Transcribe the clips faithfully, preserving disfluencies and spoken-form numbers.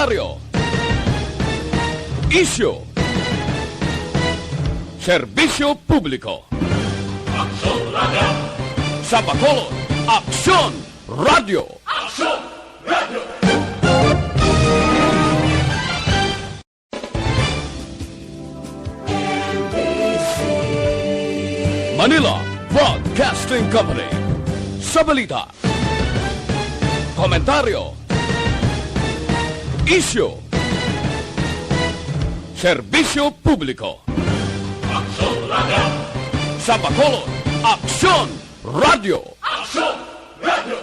Komentaryo. Isyu. Serbisyo publiko. Aksyon Radio. Sa Bacolod, Aksyon Radio. Aksyon Radio. Manila Broadcasting Company. Sa balita, komentaryo, isyu, serbisyo publiko. Aksyon Radio. Sa Bacolod, Aksyon Radio. Aksyon Radio.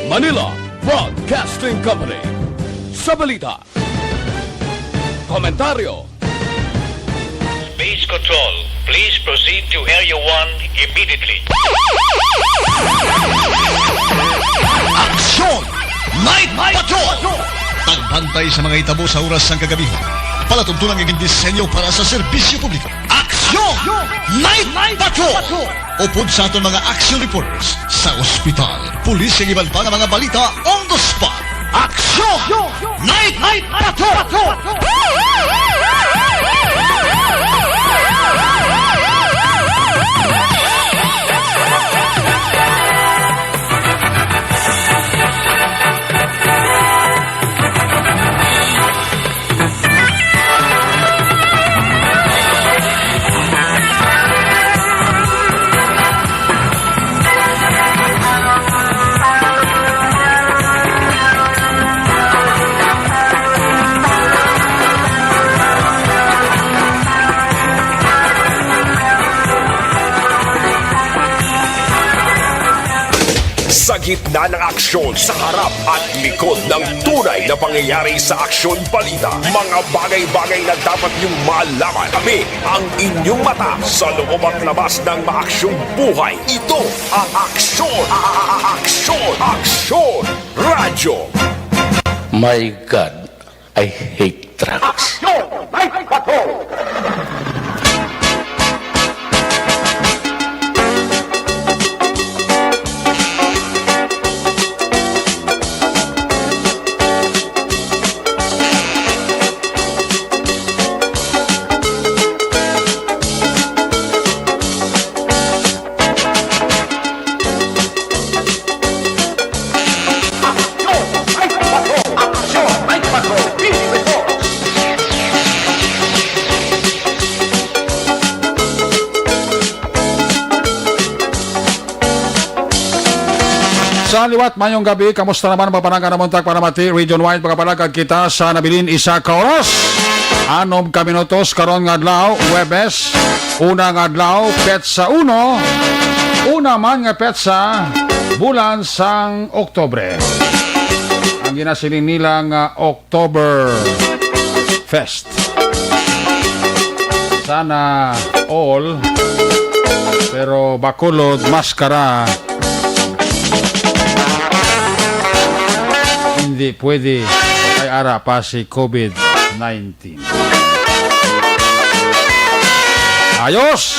Manila Broadcasting Company. Sa balita, komentaryo. Space Control, please proceed to Area one immediately. Aksyon! Night Patrol! Pagbantay sa mga hitabo sa oras sang kagabi. Palatuntunan nga gindisenyo para sa serbisyo publiko. Aksyon! Night Patrol! Upod sa aton mga action reporters sa ospital, pulis, kag iban pa nga mga balita on the spot. Aksyon! Night Patrol! Sa gitna ng aksyon, sa harap at likod ng tunay na pangyayari sa aksyon balita, mga bagay-bagay na dapat niyong malaman, kami ang inyong mata sa loob at labas ng maaksyong buhay. Ito ang aksyon, a-, a-, a-, aksyon, aksyon, radyo. My God, I hate drugs. Aksyon! May bato! Sa liwat, mayong gabi. Kamusta naman, mga panangga, namuntag para mati, region wide, pagapalagad kita sa nabilin isa ka oras. Anom ka minutos karon nga adlaw, Huwebes, una nga adlaw, petsa uno, una man nga petsa, bulan sang Oktubre. Ang ginasiling nila nga Oktober Fest. Sana all, pero Bacolod, maskara, hindi pwede kay ara pa si COVID nineteen. Ayos!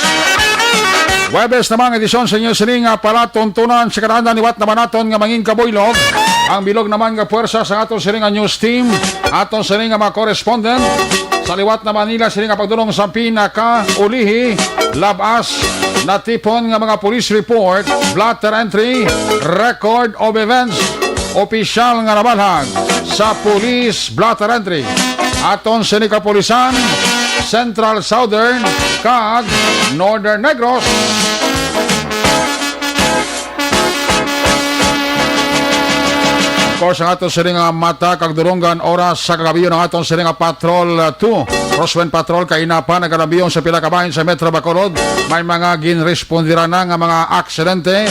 Huwebes naman ang edisyon sa inyo sini nga palatuntunan sa kadaandan. Liwat naman naton nga mangin kabuylog ang bilog naman nga puwersa sa aton sini nga news team, aton sini nga mga correspondent. Sa liwat naman nila sini nga pagdulong sa pinakaulihi, labas, natipon nga mga police report, blotter entry, record of events, opisyal nga nabalhag sa police blotter entry. Aton sini kapulisan, Central, Southern, kag Northern Negros. Of course, ang aton sini nga mata kag dulonggan oras sa kagabion ang aton sini nga Patrol, uh, two, Crosswind Patrol, kainapan nagkalabiyon sa pila ka bahin sa Metro Bacolod. May mga ginrespondiran na nga mga aksidente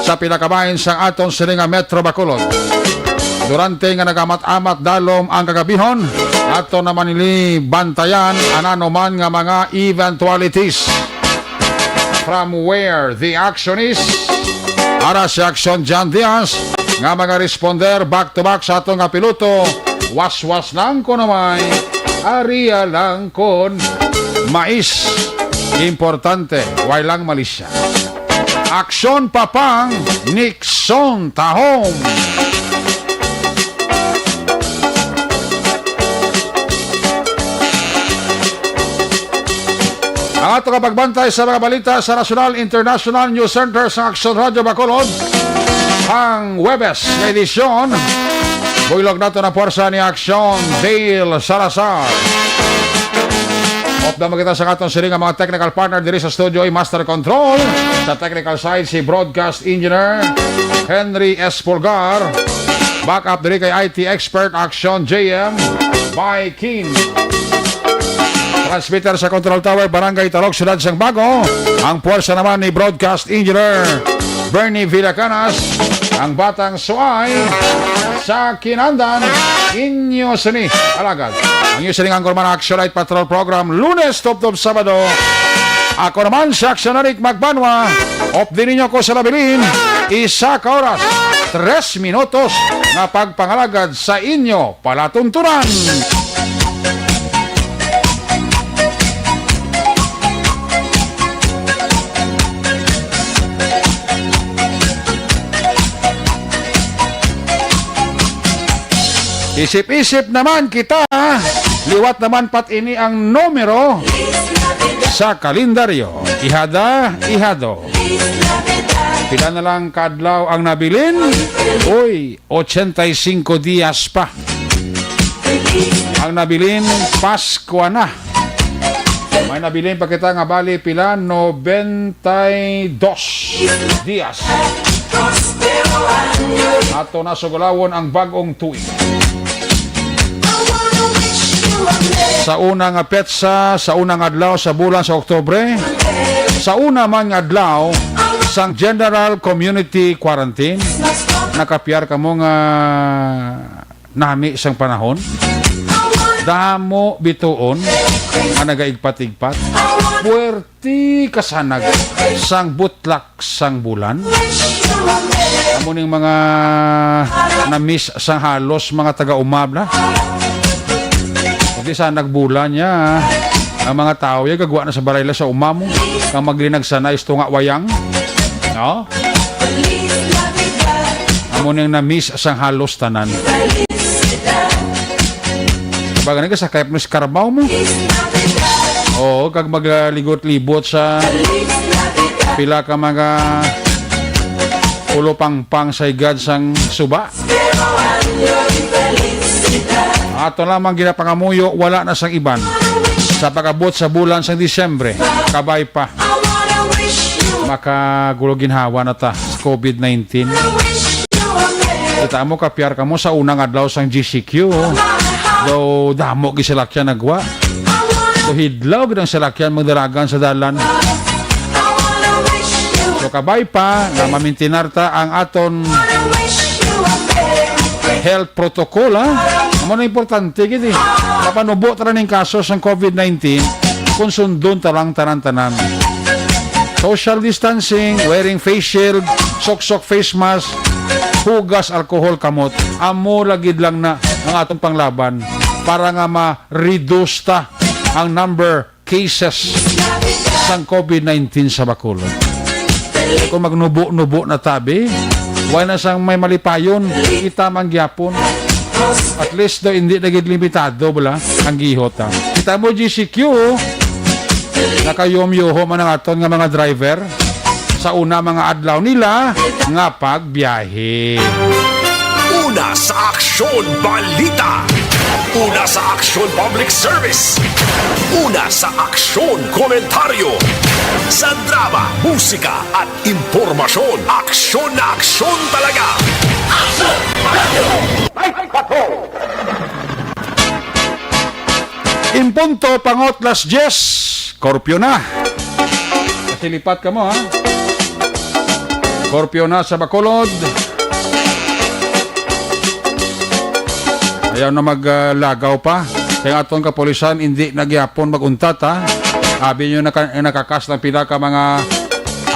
sa pila ka bahin sa aton sini nga Metro Bacolod. Durante nga nagamat-amat dalom ang kagabihon, ato naman nili bantayan ang ano man nga mga eventualities. From where the action is, ara si Action John Diaz nga mga responder back to back sa ato nga piloto, waswas lang kuno may, aria lang kon mais. Importante, way lang malisya. Aksyon pa pang Nixon Tahom. Ang ato nga pagbantay sa mga balita sa nasyonal, international news center sa Aksyon Radyo Bacolod, ang Huwebes nga edisyon. Buylog nato na puwersa ni Aksyon Dale Salazar. Updan mo kita sa aton siling nga mga technical partner diri sa studio, i Master Control. Sa technical side, si Broadcast Engineer Henry S Pulgar. Backup diri kay I T expert Action J M by King. Transmitter sa Control Tower, Barangay Talog, Siyudad sang Bago. Ang puwersa naman ni Broadcast Engineer Bernie Villacanas, ang batang suay sa kinandan, inyo sini, alagad. Ang inyo sining anchorman, Action Night Patrol Program, Lunes tubtob Sabado. Ako naman si Action Eric Magbanwa. Updi ninyo ko sa nabilin, isa ka oras, tres minutos nga pagpangalagad sa inyo palatuntunan. Isip-isip naman kita, liwat naman pat ini ang numero sa kalendaryo. Ihada, ihado. Pila na lang kadlaw ang nabilin? Uy, ochenta y cinco dias pa. Ang nabilin, Paskwa na. May nabilin pa kita nga bali pila, noventa y dos dias. Ato na sugulawon ang bag-ong tuig. Sa una nga petsa, sa unang adlaw sa bulan sa Oktubre, sa una man nga adlaw sang General Community Quarantine, nakapiyar kamo nga nami sang panahon. Damo bituon nga nagaigpat-igpat. Puwerti kasanag sang butlak sang bulan. Amo ning mga na-miss sang halos mga taga-uma bala. Kung di sa nagbulan niya, ang mga tawo ya gagwa na sa balay la sa uma mo. Kang maglinag sana isto nga wayang. No? Amo ning na-miss sang halos tanan. Baga na ka sa kayap mo sa karabaw mo. Oo, kag magligot-libot sa pila ka mga pulopangpang sa higad sang suba. Ato lamang ginapangamuyo, wala na sang iban. Sa pag-abot sa bulan sang Disyembre, kabay pa. Makagulo ginhawa na ta sa covid nineteen. Kita mo, kapiar kamo sa unang adlaw sang G C Q. Daw damo gid salakyan nagwa. So, hidlaw gid ang salakyan magdalagan sa dalan. So, kabay pa nga mamintinar ta ang aton health protocol, ha? Amo na importante gid, eh. Mapanubo ta ra ning kaso sang covid nineteen kung sundon ta lang tanan-tanan. Social distancing, wearing face shield, suksok face mask, hugas alcohol kamot. Amo ra gid lang na ang atong panglaban para nga ma-reduce ta ang number cases sang covid nineteen sa Bacolod. Kung magnubo-nubo na tabi, wala na sang may malipayon, kita man gyapon. At least daw, hindi na gid limitado bala ang gihot, ha. Kita mo, G C Q, nakayom-yoho man ang aton nga mga driver sa una mga adlaw nila nga pagbiyahe. Una sa aksyon, balita. Una sa aksyon, public service. Una sa aksyon, komentaryo. Sa drama, musika, at impormasyon, aksyon na aksyon talaga. Aksyon! Aksyon! Night Patrol! In punto, pangot las diyes, korpyo na. Kasi lipat ka mo, ha? Korpyo na sa Bacolod. Ayaw na maglagaw pa. Kaya aton kapulisan, hindi na gyapon mag-untat, ha? Abi nyo naka-, nakakas ng pila ka mga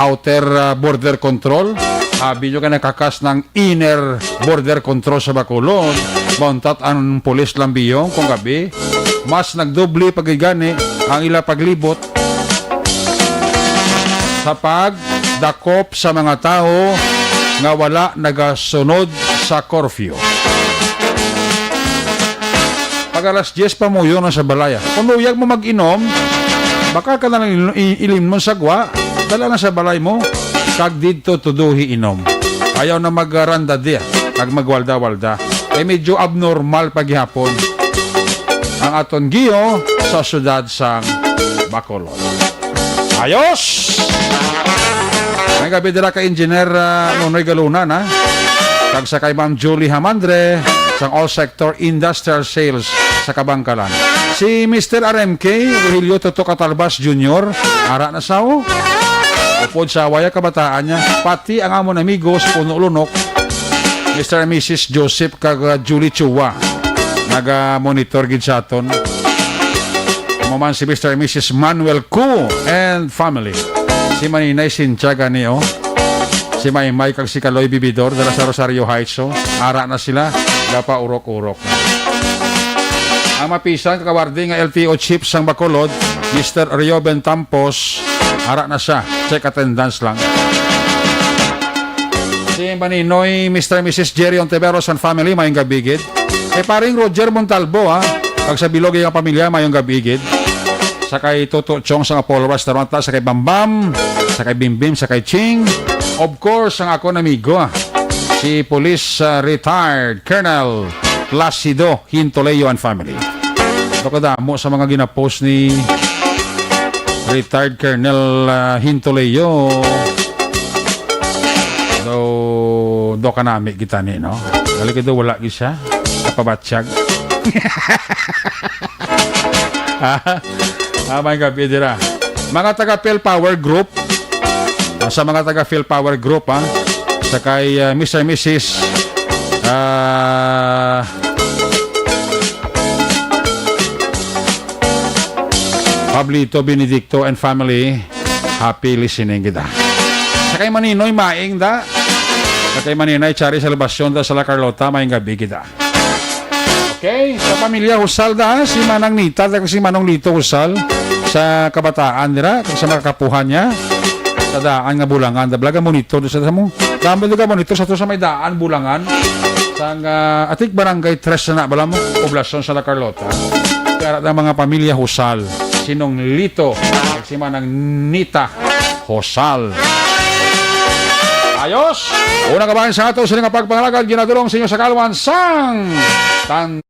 outer, ah, border control. Abi nyo ka nakakas ng inner border control sa Bacolod. Mauntat ang pulis lang biyong kung gabi. Mas nagdoble pa gid gani ang ila paglibot. sa pagdakop sa mga tawo nga wala nagasunod sa curfew. Pag alas diyes pa muyo na sa balay, ah. Kung luyag mo mag-inom, baka ka na lang il-, i-, ilimnon sa gwa, dala na sa balay mo, kag didto tuduhi inom. Ayaw na magrandadya kag magwalda-walda. Kay medyo abnormal pa gihapon ang aton giyo sa siyudad sang Bacolod. Ayos! May gabi dira kay Engineer, ah, Nonoy Galunan, ha? Kag sa kay Ma'am Julie Hamandre sang All Sector Industrial Sales sa Kabangkalan. Si Mister R M K, Rogelio Toto Catalbas Junior, ara na sa, oh. Upod sa waya kabataan niya, pati ang amon amigos, Puno Lunok, Mister and Missus Joseph kag, uh, Julie Chua, naga-monitor gid sa aton. Amo man si Mister and Missus Manuel Cu and family. Si Maninay Cynthia gani, oh. Si Maymay kag si Kaloy Bibidor dala sa Rosario Heights, oh. Ara na sila, gapaurok-urok. Ang mapisan kag kawardi nga L T O chief sang Bacolod, Mister Reuben Tampos, ara na siya. Check attendance lang. Si Maninoy, Mister and Missus Jerry Ontiveros and family, mayong gabi gid. Kay paring Roger Montalbo, ha, kag sa bilog nga pamilya, mayong gabi gid. Sa kay Toto Chong sa Apollo Restaurant, sa kay Bambam, sa kay Bimbim, sa kay Ching. Of course, ang akon amigo, ah, si Police, ah, Retired Colonel Placido Hintoleo and family. Ito kadamo sa mga ginapost ni Retired Colonel, ah, Hintoleo. Do, do kanami kita ni, no? Dali ka do, wala gid siya. Kapabatyag. Ah, ah, may gabi dira. Mga taga Phil Power Group, ah, sa mga taga Phil Power Group, ha? Sa kay, ah, Mister and Missus, ah, Pablito Benedicto and family, happy listening kita. Sa kay Maninoy Maing da, sa kay Maninay Chari Salvacion da sa La Carlota, mayong gabi kita. Okay, sa pamilya Husal da, si Manang Nita, kag si Manong Lito Husal, sa kabataan nila, kag sa mga kapuhan niya, sa daan nga Bulangan, da balaga monitor, sa mo, dami nga monitor, sa to sa may daan, Bulangan, sang, ah, atik barangay tres na, bala mo, poblasyon sa La Carlota. Kaya ang mga pamilya Husal, si Nong Lito, kag si Manang Nita, Hosal. Ayos! Una ka ba sa ato sila nga pagpangalagad, ginadulong sa inyo sa kalwan sang tan-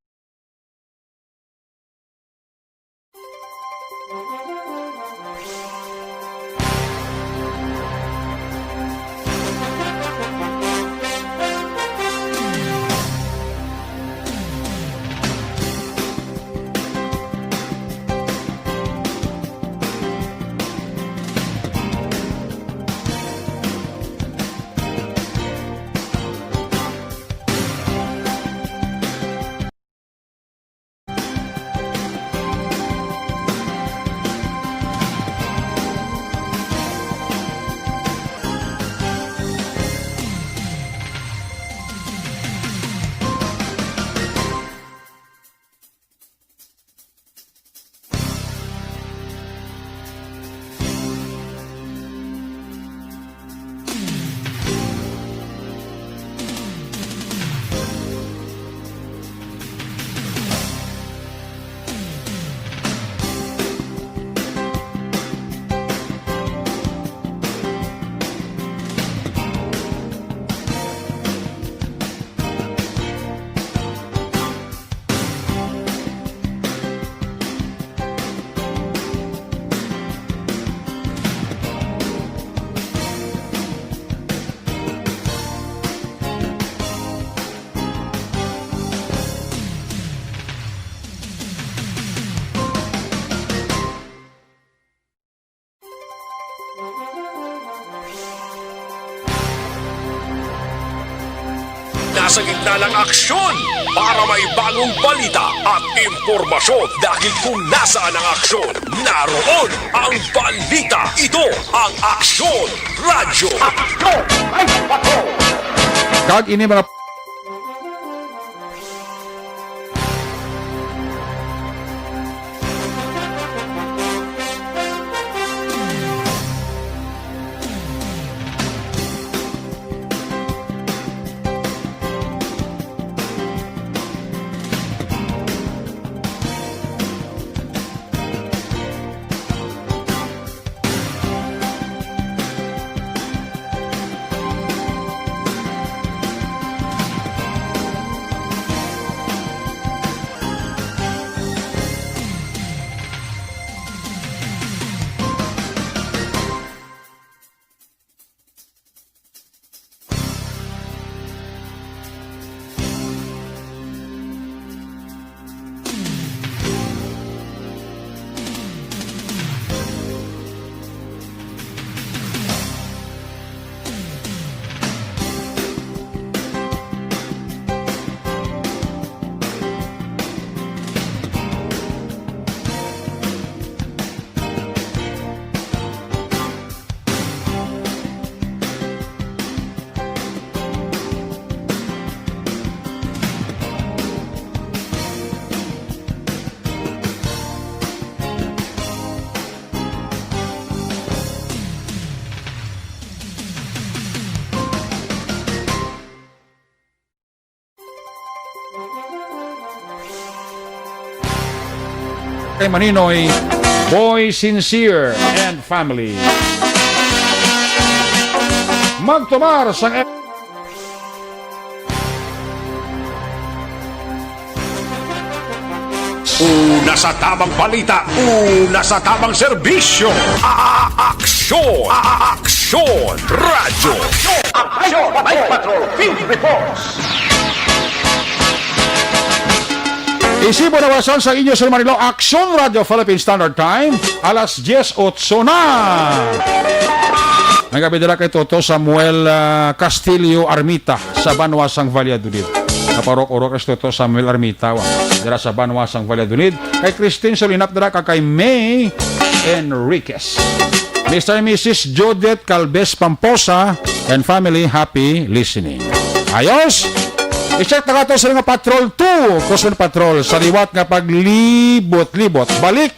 Nasa gitna ng aksyon para may bagong balita at impormasyon, dahil kung nasaan ang aksyon, naroon ang balita. Ito ang Aksyon Radyo. Aksyon! Ay, bako! Kag ini mga kay Maninoy, Boy Sincere and family. Magtumar sang Una sa tamang balita, una sa tamang serbisyo. A-, aksyon, a-, aksyon, radyo. Aksyon, Bike Patrol Field Reports. Isibo na wason sa inyo sa Manila, Aksyon Radio Philippine Standard Time, alas dies otso na. May gabi dala kay Toto Samuel, ah, Castillo Armita sa banwa sang Valladolid. Naparok-urok si Toto Samuel Armita, wa. Dira sa banwa sang Valladolid. Kay Christine Solinap dira ka kay May Enriquez. Mister and Missus Judith Calves Pamposa and family, happy listening. Ayos! I-check na kato sa mga Patrol two, Kusog Patrol, sa liwat nga paglibot-libot. Balik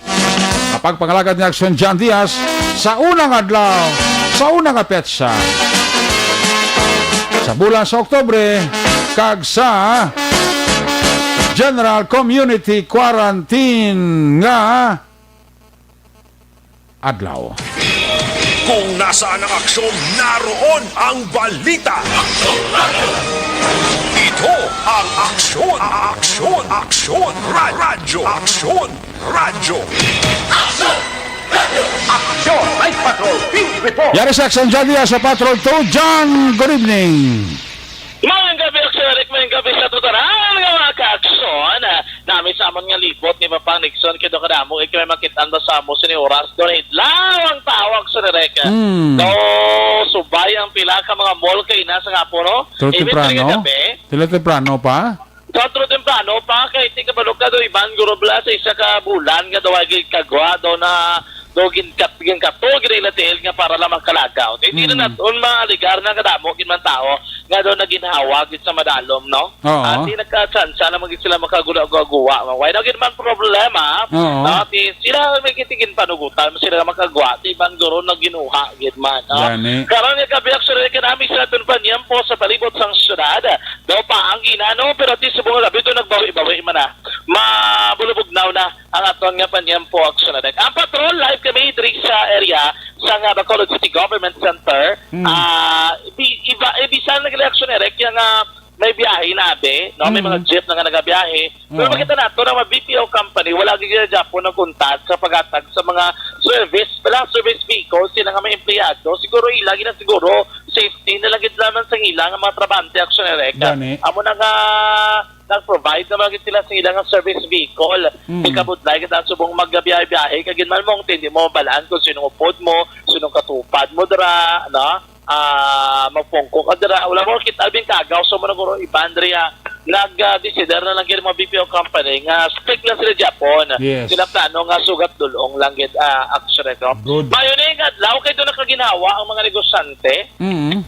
ang pagpangalagad ni Aksyon John Diaz sa unang adlaw, sa unang nga petsa sa bulan sa Oktubre, kag sa General Community Quarantine nga adlaw. Kung nasaan ang aksyon, naroon ang balita. Ito ang Aksyon, Aksyon, Aksyon, Ra-, Radyo, Aksyon, Radyo. Aksyon, Bike Patrol Field Report. Yari sa Aksyon John Diaz sa Patrol two. John, good evening. Maayong gabi, Aksyon Eric. Maayong gabi sa tanan nga mga ka-aksyon. Ah, nami sa amon nga libot ni Papang Nixon, kay do kadamo, eh, kay may makit-an ba sa amo sini oras? Do hidlaw ang tawag sa direk. Mm. Do subay ang pila ka mga mall kay na sa hapon, no? Tulo Even temprano? Sa gabi. Tulo temprano pa? Sa tulo temprano pa, kay ti kabalo ka do, iban guro bala sa isa ka bulan nga daw ay kagwa, daw na, daw ginkat-, ginkatog nila tiil nga para lang makalagaw. Kay di na Mm. naton maaligar na kadamo gid man tao nga daw naginhawa gid sa madalom, no? Oo. Ati nagkatsansa naman gid sila makagula-gua. Why na gid man problema? Oo. No, ti sila may kitigin panugutan, sila nga makagwa, ti iban guro naginuha gid man, no? Gani. Karon nga gabi, actually, kanami sa aton panyempo sa palibot sang syudad. Daw pa ang ginano, pero ti subong nga gabi to nagbawi-bawi man na. Mabulubugnaw na ang aton nga panyempo, Aksyon Eric. Ang patrol, live kami diri sa area sa nga Bacolod City Government Center. Mm. Ah, ibi-, iba, ibisan nag-election, Eric, kaya nga may biyahe na, be, no? May Mm. mga jeep na nga nagabiyahe. Pero Oo. makita nato na mga B P O company, wala gyud gyapon nagkuntat sa paghatag sa mga service, wala service vehicle, sila nga may empleyado, siguro ila gina siguro safety na lang gid lamang sa ila nga mga trabahante, Aksyon Eric. Gani. Amo na nga nag-provide naman gid sila sa ila nga service vehicle. Mm. Ikabudlay kita subong magbiyahe-biyahe, kay gid man mo, hindi mo mabalaan kung sinong upod mo, sinong katupad mo dira, no? Ah, magpungko ka dira. Wala mo kita albing kagaw, so mo na guro iban diri, ah, nag, ah, desider na lang gid mga B P O company nga strict lang sila gyapon. Yes. Sila plano nga sugat dulong lang gid, ah, actually, no? Good. Mayo ni nga adlaw kay do nakaginhawa ang mga negosyante. Mm.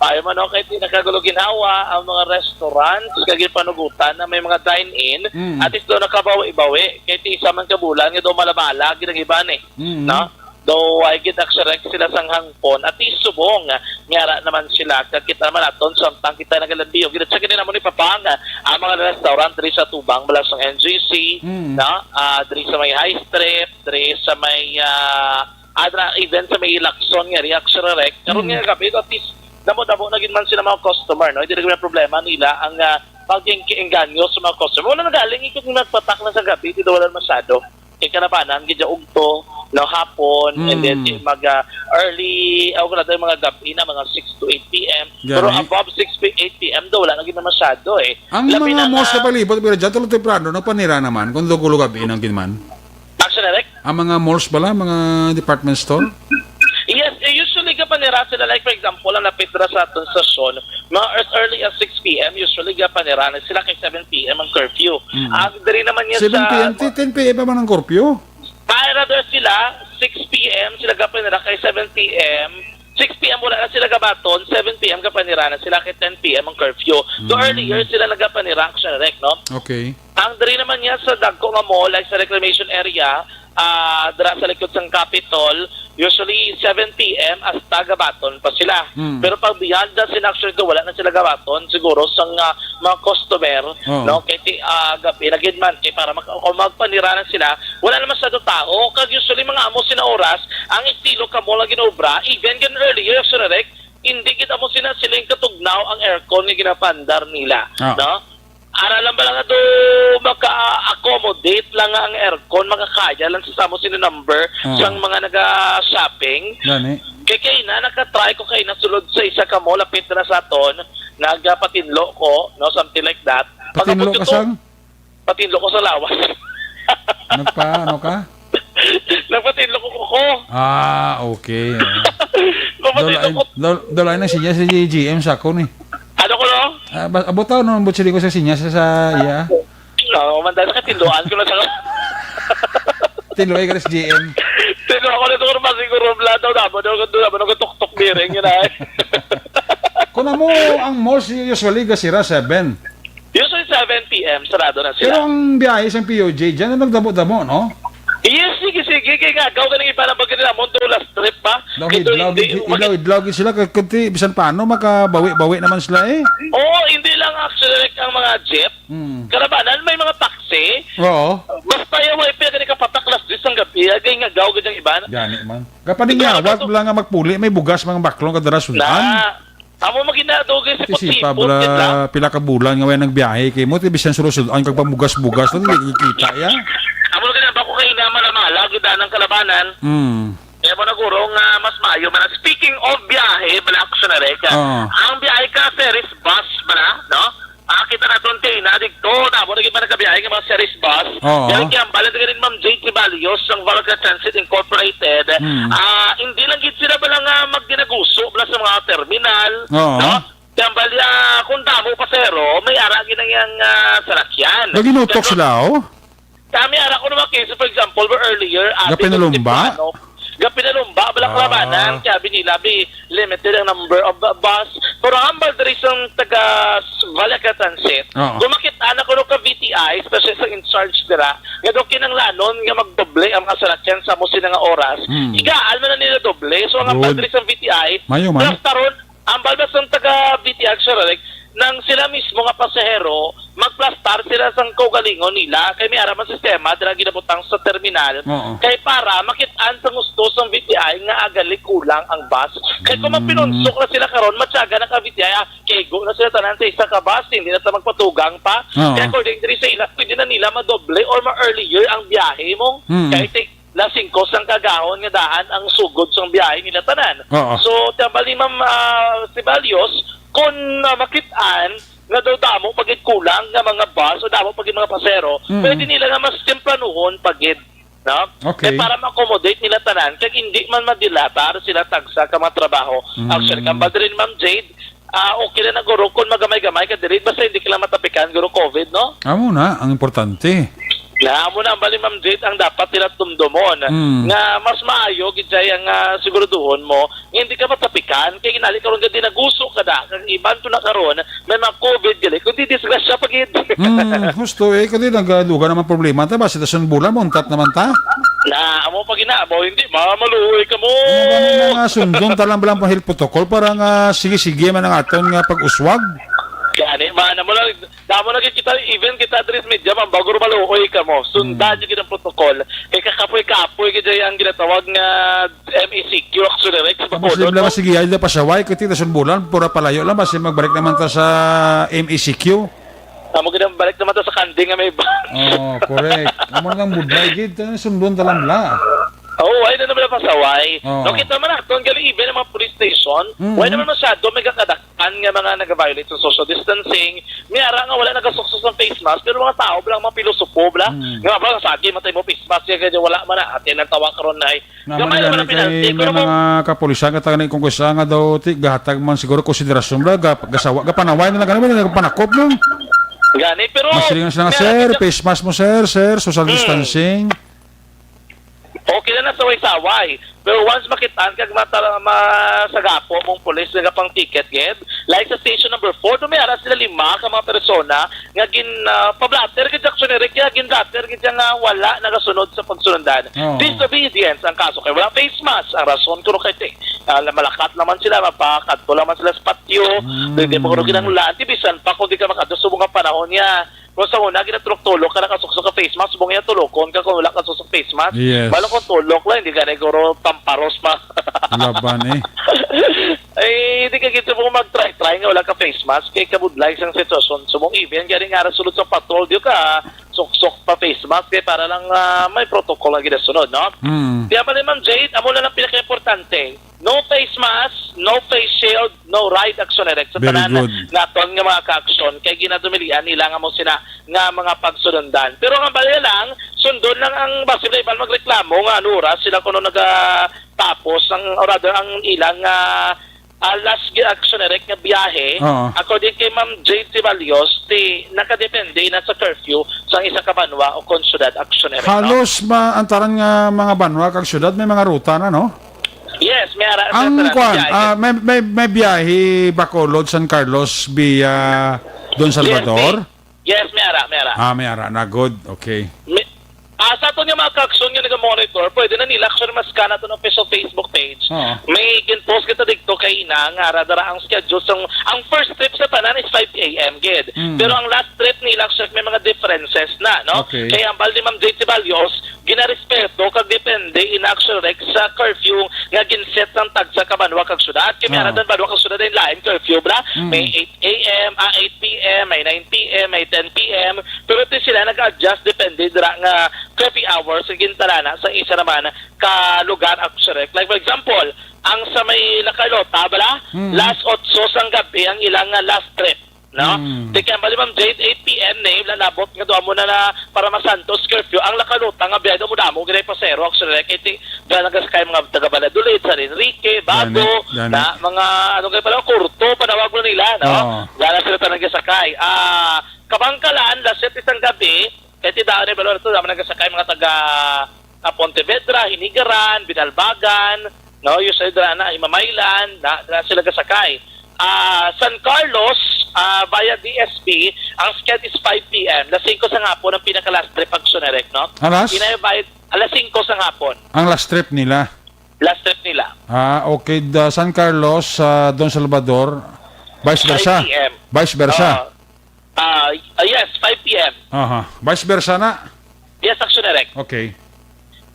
Mayo man, no, kay ti nakagulo ginhawa ang mga restaurants kag panugutan na may mga dine-in. Mm. At least do nakabawi-bawi kay ti isa man ka bulan nga do malabala gid ang iban, eh. Mm. No? Daw ay gid nagserek sila sang hangpon at isubong nga ara naman sila, kag kita naman aton samtang kita nagalandiyo gid sa kini naman ni Papang, ah, ang mga restaurant diri sa tubang bala sang N G C, Mm. no? Ah, diri sa may High Street, diri sa may, ah, adra, even sa may Lacson nga area, Aksyon Eric. Karon Mm. nga gabi, at least damo-damo na gid man sila mga customer, no? Hindi na gid problema nila ang, ah, pag-, engganyo sa mga customer. Wala nagaling ikog nagpatak na sa gabi, di daw wala masyado. Kay kanapanan gid ugto, no, hapon, and then Mm. mag, ah, early, o kung nato yung mga gabi na, mga six to eight P M. Pero Gani. Above six P, eight P M daw, wala na gid na masyado, eh. Ang Labi mga na malls nga sa palibot, pero dyan, tulo temprano, nagpanira naman, kung dugulo gabi nang ginman. Action direct? Ang mga malls bala, mga department store? Yes, eh, usually ka panira sila, like, for example, ang napit ra sa aton stasyon, mga as early as six P M, usually ka panira na sila kay seven P M ang curfew. Mm. Ah, diri naman niya Seven P M, sa ti-, ten P M pa man ang curfew? Para daw sila, six P M sila gapanira kay seven P M. six p m wala na sila gabaton, seven p m gapanira na sila kay ten p m ang curfew. So, Mm. earlier sila nagapanira, Action Rec, no? Okay. Ang diri naman niya sa dagko nga mall, like sa reclamation area, ah, dira sa likod sang Capitol, usually seven p m hasta gabaton pa sila. Mm. Pero pag beyond that, sin actually, wala na sila gabaton, siguro sang, ah, mga customer, Oo. no? Kay ti-, ah, gabi na gid man, kay para mag-, kung magpanira na sila, wala na masyado tao. Kag usually, mga amo sina oras, ang estilo ka mall nga ginobra, even gan earlier, Action Rec, hindi gid amo sina siling katugnaw ang aircon nga ginapandar nila, Ah. no? Ara lang ba lang nga do maka-accommodate lang nga ang aircon, makakaya lang sa amo sina number Ah. sang mga naga-shopping. Gani. Kay kaina, nakatry ko kaina sulod sa isa ka mall, lapit na sa aton, nagapatinlo ko, no, something like that. Patinlo Pag-abot ka ko to, sang? Patinlo ko sa lawas. Nagpa-, ano ka? Nagpatinlo ko, ko, ko. Ah, okay. Papatinlo Dol-, ko. dol-, dol-, ay na siya si G M sa ako ni. Ano ko, no? Ah, ba-, abot tao naman, but sila ko sa sinya sa, sa iya. No, man, dahil sa katindoan ko na sa Tinlo ay ka sa G M. Tinlo ako na siguro, mas siguro, wala daw, dapat daw, dapat daw, tuktok bearing, yun ay. Kung amo, ang malls usually gasira seven. Usually seven p m, sarado na Pero sila. ang biyahe sa P O J, dyan na nagdamo-damo, no? Yes, sige, sige, kay nga, gaw ganing iba na ba ganila, Mondo last trip ba? Daw Ito hidlaw, hindi, gid, umakit- hidlaw, hidlaw gid sila, kay kunti, bisan paano, makabawi-bawi naman sila eh. Oo, hindi lang actually like ang mga jeep. Hmm. Kalabanan, may mga taxi. Oo. Basta yung may pinagani kapatak, last trip sang gabi, agay nga gaw gid ang iba na. Gani man. Kapaningawas Grabe to. Lang nga magpuli, may bugas, mga baklong, kadara sudan. Na, amo magina, dugay si Ti sipa, Putipot, bala, yun lang. Pila ka bulan nga way nagbiyahe kay mo, ti bisan sulusod ang kagpamugas-bugas, no, hindi kita ya. Amo na ba ko kayo na malamala, gid ang kalabanan? Mm. Kaya mo na guro nga mas maayo man. Speaking of biyahe, bala, actually, ka, Oo. ang biyahe ka, ferries bus, bala, no? Ah, kita naton kay na digto, tamo na gid man nagkabiyahe nga mga series bus. Oo. Kaya kiyambal na gid ni Ma'am Jade Ceballos sang Valga Transit Incorporated. Hmm. Ah, hindi lang gid sila bala nga magdinaguso bala sa mga terminal, Oo. no? Kiyambal, ah, kung damo pasero, may ara gid ang iyang, ah, salakyan. Naginutok Pero sila, oh? Kami, ara ko naman, kay, for example, were earlier, abi Gapinalumba? Gapinalumba, bala Ah. Kalabanan, kaya binila, bi, limited ang number of bu-, bus. Pero hambal diri sa taga s-, Valleca Transit, Oo. kung makita na kuno ka V T I, especially sa in charge dira, nga daw kinanglanon nga magdoble ang mga salakyan sa amo sina nga oras, Hmm. higaan man na nila doble. So, ang hambal Good. diri sa V T I, Mayo man. plus taron, Ang balbas sang taga V T X, Sir Rick, nang sila mismo nga pasahero, magplastar sila sang kaugalingon nila, kay may ara man sistema dira ginabutang sa terminal, Oo. kay para makit-an sa gusto sang V T I nga agali kulang ang bus. Kay kung Mm. magpinunsok na sila karon, matyaga na ka V T I, ah, kaigo na sila tanan sa isa ka bus, hindi na ta magpatugang pa. Oo. Kay according diri sa ila, pwede na nila madoble or ma-earlier ang biyahe mo. Mm. Kay ti-, las singko sang kaagahon nga dahan ang sugod sang biyahe nila tanan. Oo. So, tambal ni Ma'am, ah, Ceballos, kung, ah, makit-an nga daw damo pa gid kulang nga mga bus o damo pa gid mga pasero, Mm. pwede nila nga mas tempranuhon pa gid, no? Okay. Kay para ma-accommodate nila tanan, kag hindi man madilatar sila tagsa ka mga trabaho. Mm. Actually, kambal diri ni Ma'am Jade, Ah, okay na na, guro, kung magamay-gamay ka diri, basta hindi ka lang matapikan, guro, covid, no? Amo na ang importante. Na, amo na ang bali, Ma'am Jade, ang dapat nila tumdomon. Mm. Nga mas maayo gid jay ang, ah, siguraduhon mo nga hindi ka matapikan, kay ginali karon gadi naguso ka da, kag iban to na karon, may mga covid gali, kundi disgrasya pa gid. Mm, husto eh, kundi nagalugan naman problema ta ba, sitwasyon bulan, mauntat naman ta. Na, amo pa gina, amo hindi, mamaluoy ka mo. Ano ba na nga sundon ta lang balang pang health protocol para nga sige-sige man ang aton nga pag-uswag? Gani man, amo lang, damo na gid kita, even kita diri sa media, man, bago maluoy ka mo. Sundan Hmm. niyo gid ang protocol. Kay kakapoy-kapoy gid ang ginatawag nga M E C Q, actually, Rex, Tapos bakulod, di lang no? Sige, ay, di pa siya, why? Kuti ta sundon bulan, pura palayo lang, basi magbalik naman ta sa M E C Q. Amo gid ang balik naman ta sa kanding nga may ban. Oh, correct. Amo na lang budlay gid, eh, sundon ta lang bala. Oo, ay na naman ang pasaway. Oo. No, kita man naton, gali even ang mga police station, Mm. wala naman masyado may kakadakpan nga mga nag-violate sa social distancing. May ara nga wala nagasuksos ng face mask, pero mga tao bala, mga pilosopo bala, Mm. nga ba, sagi matay mo face mask, kaya wala man na, atin ang tawa karon na eh. Naman Gamay gani naman ang kay penalty, may pero mga kapulisan nga taga ni Congress nga daw ti gahatag man siguro konsiderasyon bala, ga-, gasawa, gapanaway na lang gani, wala nagpanakop, no? Gani, pero Mas siling sila nga, may "Sir, alam ka face mask mo, sir, sir, social Hmm. distancing." Okay na na, saway-saway. Pero once makitaan kag mata-, masagapo mong pulis nga pang ticket gid, like sa station number four, do may ara sila lima ka mga persona nga gin, ah, pa-blotter gid, Action Eric, kaya gin-blotter gid siya nga wala nagasunod sa pagsunundan. Oo. Disobedience ang kaso kay wala face mask. Ang rason kuno kay ti, ah, malakat naman sila, mapakadto naman sila sa patio, Mm. Hindi mo kuno kinahanglan. Ti bisan pa kung di ka makadto sa mga panahon niya. Kung sa una, ginatulok-tulok ka, nakasuksok ka face mask, subong niya tulokon ka kung wala ka susok face mask. Yes. Malo kung tulok lang, hindi ka na siguro pamparos pa. Laban eh. Ay, hindi ka gito mo mag-try-try nga wala ka face mask, kay kabudlay sang sitwasyon. Subong even, gani nga rasulod sa patrol, di ka suksok pa face mask, kay para lang, ah, may protocol ang ginasunod, no? Mm. Kaya pala, Ma'am Jade, amo na lang pinaka-importante. No face mask, no face shield, no ride, Action Eric. Sa Very tanan good. Naton nga mga ka-aksyon, kay ginadumilian nila nga mo sina nga mga pagsunundan. Pero ang bali lang, sundon lang ang basi na iban magreklamo nga ano oras sila kuno nagatapos ang, or rather, ang ilang, ah, ah, last gi-, Action Eric nga biyahe. Oo. According kay Ma'am Jade Ceballos, ti nakadepende na sa curfew sa isa ka banwa o kon syudad, Action Eric, no? Halos ma-, ang tanan nga mga banwa kag syudad may mga ruta na, no? Yes, may ara-, may Ang ara-, kwan, biyahe. Ah, may, may, may biyahe Bacolod, San Carlos via Don Salvador? Yes, may, yes, may ara, may ara. Ah, may ara na. Good. Okay. May, ah, sa aton nga mga ka-aksyon nga naga-monitor, pwede na nila actually mas kana to ng official Facebook page. Oo. May gin-post kita dito kay ina nga ara dara ang schedule sang, ang first trip sa tanan is five A M gid. Mm. Pero ang last trip nila actually may mga differences na, no? Okay. Kaya ang bali ni Ma'am Jade Ceballos, ginarespeto kag depende in Action Eric sa curfew nga ginset sang tagsa ka banwa kag syudad. Kay may Ah. Ara dan banwa kag syudad ang lain curfew, bra? Mm. May eight A M, ah, eight P M, may nine P M, may ten P M. Pero ti sila nag-adjust depende dira nga curfew hours nga gintalana sa isa naman ka lugar, Action Eric. Like, for example, ang sa may La Carlota, bala, Mm. last otso sang gabi ang ilang, ah, last trip. No? Mm. Di kaya bali, Ma'am Jade, eight P M na, eh, lalabot nga doon mo na, na para masantos curfew. Ang La Carlota nga biyahe mo damo, ginay pasero, actually, kay ti, dyan nagasakay mga taga Valladolid, San Enrique, Bago, Gani, gani. Na, mga, ano kayo pala, Curto, panawag mo nila, no? Oo. Dyan na sila talaga sakay. Ah, Kabangkalan, last set isang gabi, kay ti daan na balo na to, naman nagasakay mga taga, ah, Pontevedra, Hinigaran, Binalbagan, no, yung sa dira na, Himamaylan, na, na sila gasakay. Ah, San Carlos, ah, via D S P, ang schedule is five P M. Las singko sa hapon ang pinaka-last trip, Action Eric, no? Alas? Inay bayad, alas singko sa hapon. Ang last trip nila? Last trip nila. Ah, okay. The San Carlos, ah, Don Salvador, vice versa? Five P M. Vice versa? Oo. Ah, ah, yes, five P M. Aha. Vice versa na? Yes, Action Eric. Okay.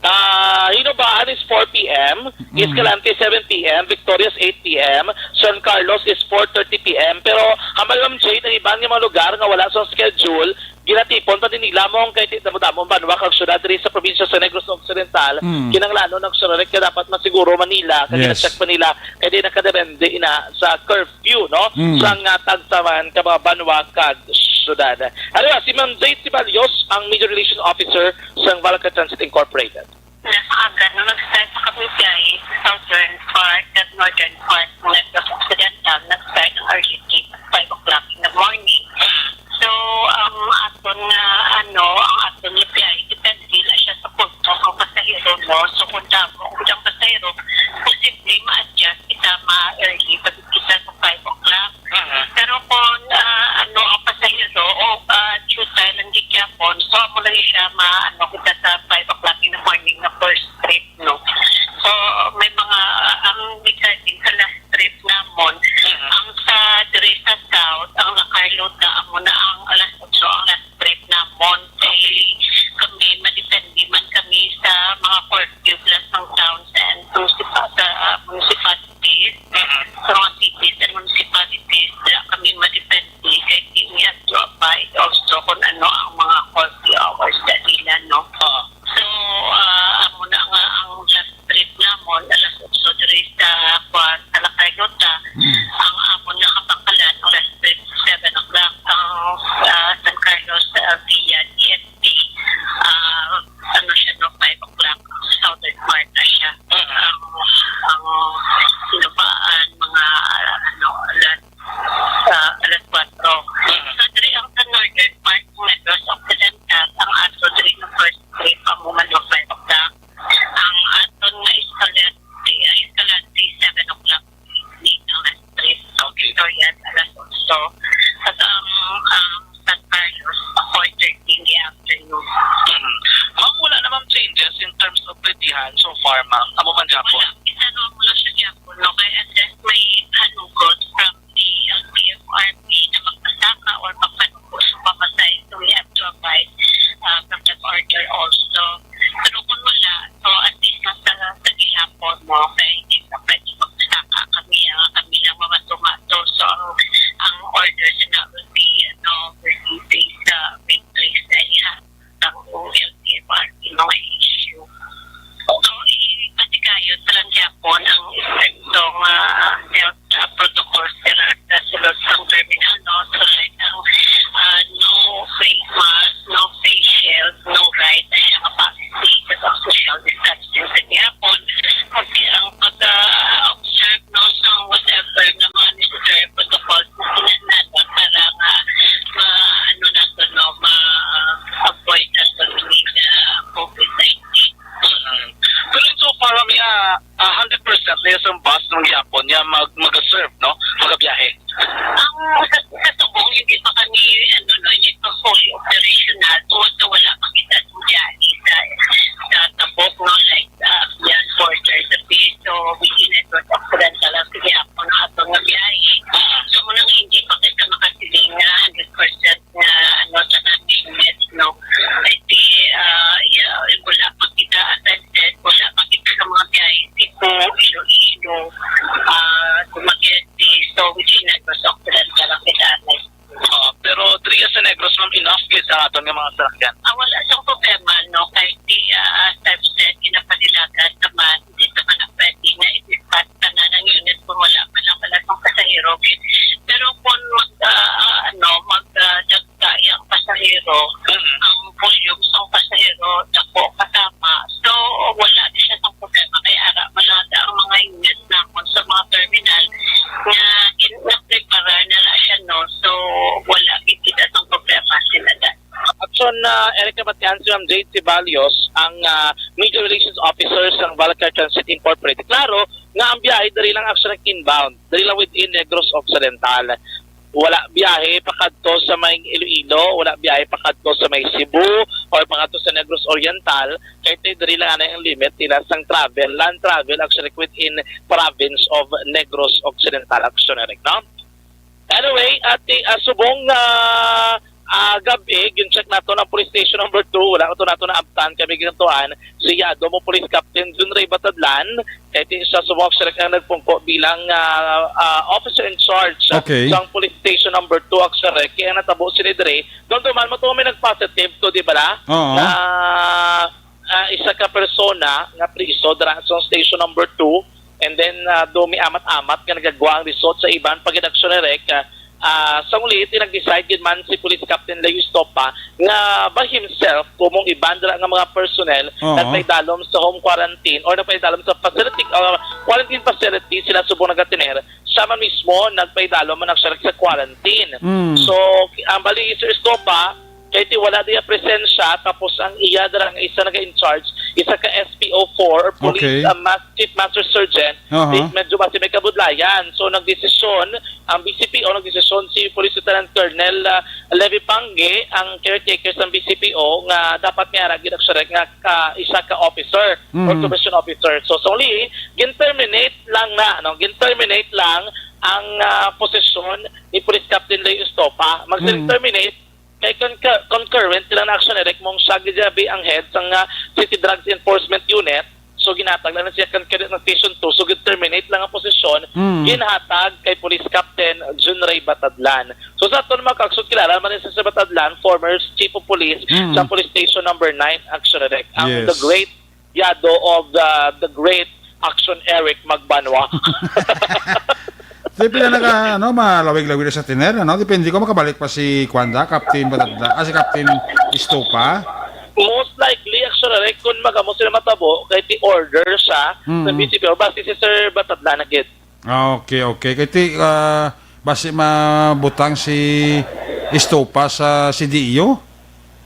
Ah, Hinobaan is four P M, Mm. Escalante seven P M, Victorias eight P M, San Carlos is four thirty P M. Pero, hambal, Ma'am Jade, ang iban nga mga lugar nga wala sa schedule, ginatipon pa din nila mo ang kay damo-damo ang banwa kag syudad diri sa probinsya sa Negros Occidental. Mm. Kinahanglanon ang syudad kay dapat masiguro man nila, kay Yes. gina-check pa nila, kay di nakadepende ina sa curfew, no? Mm. Sa nga tagsaman ka mga banwa kag syudad. Ano si Ma'am Jade Ceballos, ang Media Relation Officer sa Valca Transit Incorporated. Nasa aga, no, nag-start sa kami biyahe sa southern part at northern part ng Negros Occidental, nag-start ang early trip at five o'clock in the morning. So, ang aton nga, ano, ang aton nga biyahe, depende na siya sa pulso ang pasahero, no? So, kung damo ang pasahero, posible ma-adjust kita ma-early, pag kita sa five o'clock. Mhm. Pero kung, ah, ano, ang pasahero, o, ah, due time ang gigyapon, so, amo lang siya ma-, ano, kita sa five o'clock in the morning na first trip, no? So, may mga, ah, ang regarding sa last trip namo, Victoria, alas otso. At ang, ang San Carlos, four thirty in the afternoon. Mm. Ma'am, wala na, ma'am, changes in terms of plitihan so far, ma'am? Amo man gyapon? Wala. Kita mo lang siya gyapon, no? Kaya unless may hanugot from the L T F R P na magpasaka or magpanugo sa pamasahe, so we have to abide, uh, from that order also. Pero kung wala, so at least nasa sa gihapon mo, kay hindi na pwede magsaka kami, ah, kami lang mamato-mato. So, ang, ang order sa na will be, ano, will be based sa matrix na ihatag ang O L T F R P mga issue. So, ipatikayon sa lang gyapon ang estrikto nga health, ah, protocols sa sulod sang terminal, no? So, like, ang, ah, no face mask, no face shield, no ride, ay ang policy sa social distancing sa gihapon. Kasi ang pag-observe, no, sa whatever na mga necessary protocols na kinahanglan para nga ma-, ano nato, no, ma-avoid nato ang COVID nineteen. Mm. Pero so far, ma'am, ah, ah, hundred percent na yung bus ng Yapon niya mag-, mag-serve, no? Magabiyahe. Ang sa, sa Subong, hindi pa kami, ano, no, hindi pa fully operational. Tungod sa wala pa kita biyahe sa, sa Tabok, no, like, ah, yan, border sa Piso, within Negros Occidental, ang sige ako na atong nga biyahe. So, muna nga hindi pa kita makasiling nga hundred percent nga, ano, sa namin, yes, no. Kasi, ah, yeah, wala pa kita, as I said, wala pa kita sa mga biyahe, Cebu, Iloilo, ah, Dumaguete, so, within Negros Occidental lang kita, like, Ah, pero diri sa Negros, ma'am, enough gid sa aton nga mga sasakyan. Ah, wala siyang problema, no? Kahit di, ah, as I've said, ginapanilagan naman, hindi naman ang pwede na i-dispatch tanan ang unit kung wala man lang pala sa pasahero. Pero kung mag, ah, ano, mag, ah, dagsa yung pasahero, Mm. ang volume sa pasahero, dako kasama. So, wala di siya sa problema. Kaya ara, malada ang mga unit namon sa mga terminal nga gin-, na-prepare na na siya, no? So, wala gid kita sa problema sila dyan. Action, ah, Eric, nabatian si Ma'am Jade Ceballos, ang, ah, Media Relations Officer sa Valcar Transit Incorporated. Klaro nga ang biyahe diri lang actually inbound, diri lang within Negros Occidental. Wala biyahe pakadto sa may Iloilo, wala biyahe pakadto sa may Cebu, or pakadto sa Negros Oriental, kay tay diri lang anay ang limit nila sang travel, land travel, actually within province of Negros Occidental, actually, no? Anyway, ati, ah, subong, ah, ah, gab-i, gin-check nato ang police station number two, wala to nato naabtan, kami gintuan si Yado mo Police Captain Jun Ray Batadlan, kay ti siya subong siya ang nagpungko bilang, ah, ah, officer in charge, ah, Okay. sa police station number two, actually, kaya natabo sila dire. Doon duman mo to may nag-positive to, di ba la? Oo. Na ah, isa ka persona nga priso dira sa station number two, and then, ah, do may amat-amat nga nagagwa ang result sa iban pag-inaksyon ni Rek, ah, ah, sa uli, ti nag-decide gid man si Police Captain Leo Estopa nga by himself, kumong iban dira nga mga personnel Oo. nagpaidalom sa home quarantine or nagpaidalom sa facility, ah, quarantine facility sila subong nagatiner, siya man mismo nagpaidalom man ang siya sa quarantine. Mm. So, ang bali, Sir Estopa, kay ti wala diya presensya, tapos ang iya dira nga isa naga-in-charge, isa ka S P O four or police, Okay. uh, mas-, chief master sergeant, Aha. di, medyo basi may kabudlayan. So, nagdesisyon ang B C P O, nagdesisyon si Police Lieutenant Colonel, uh, Levi Pangge, ang caretaker sa B C P O, nga dapat nga ra gid nga ka, isa ka officer or Mhm. commission officer. So, so only, gin-terminate lang na, no? Gin-terminate lang ang, uh, posisyon ni Police Captain Leo Estopa. Mhm. Mag-terminate Kay concur-, concurrent sila na action, Eric, mong siya gid abi ang head sang, ah, City Drugs Enforcement Unit. So, ginhatag lang na siya concurrent ng Station two. So, gid-terminate lang ang posisyon, Mm. ginhatag kay Police Captain Jun Ray Batadlan. So, sa aton mga kaaksyon, kilala man ni Sir Batadlan, former Chief of Police Mm. sa Police Station number nine, action, Eric. Ang Yes. the great Yado of the, the great action, Eric Magbanwa. Di pila naka, ano, malawig-lawig na sa tiner, ano? Depende ko makabalik pa si Kwanda, Captain Batadla, ah, si Captain Estopa. Most likely, actually, Eric, kung magamo sila matabo, kay ti order siya sa Mm. B C P O, basi si Sir Batadla na gid. Ah, okay, okay. Kay ti, ah, basi mabutang si Estopa sa C D E O?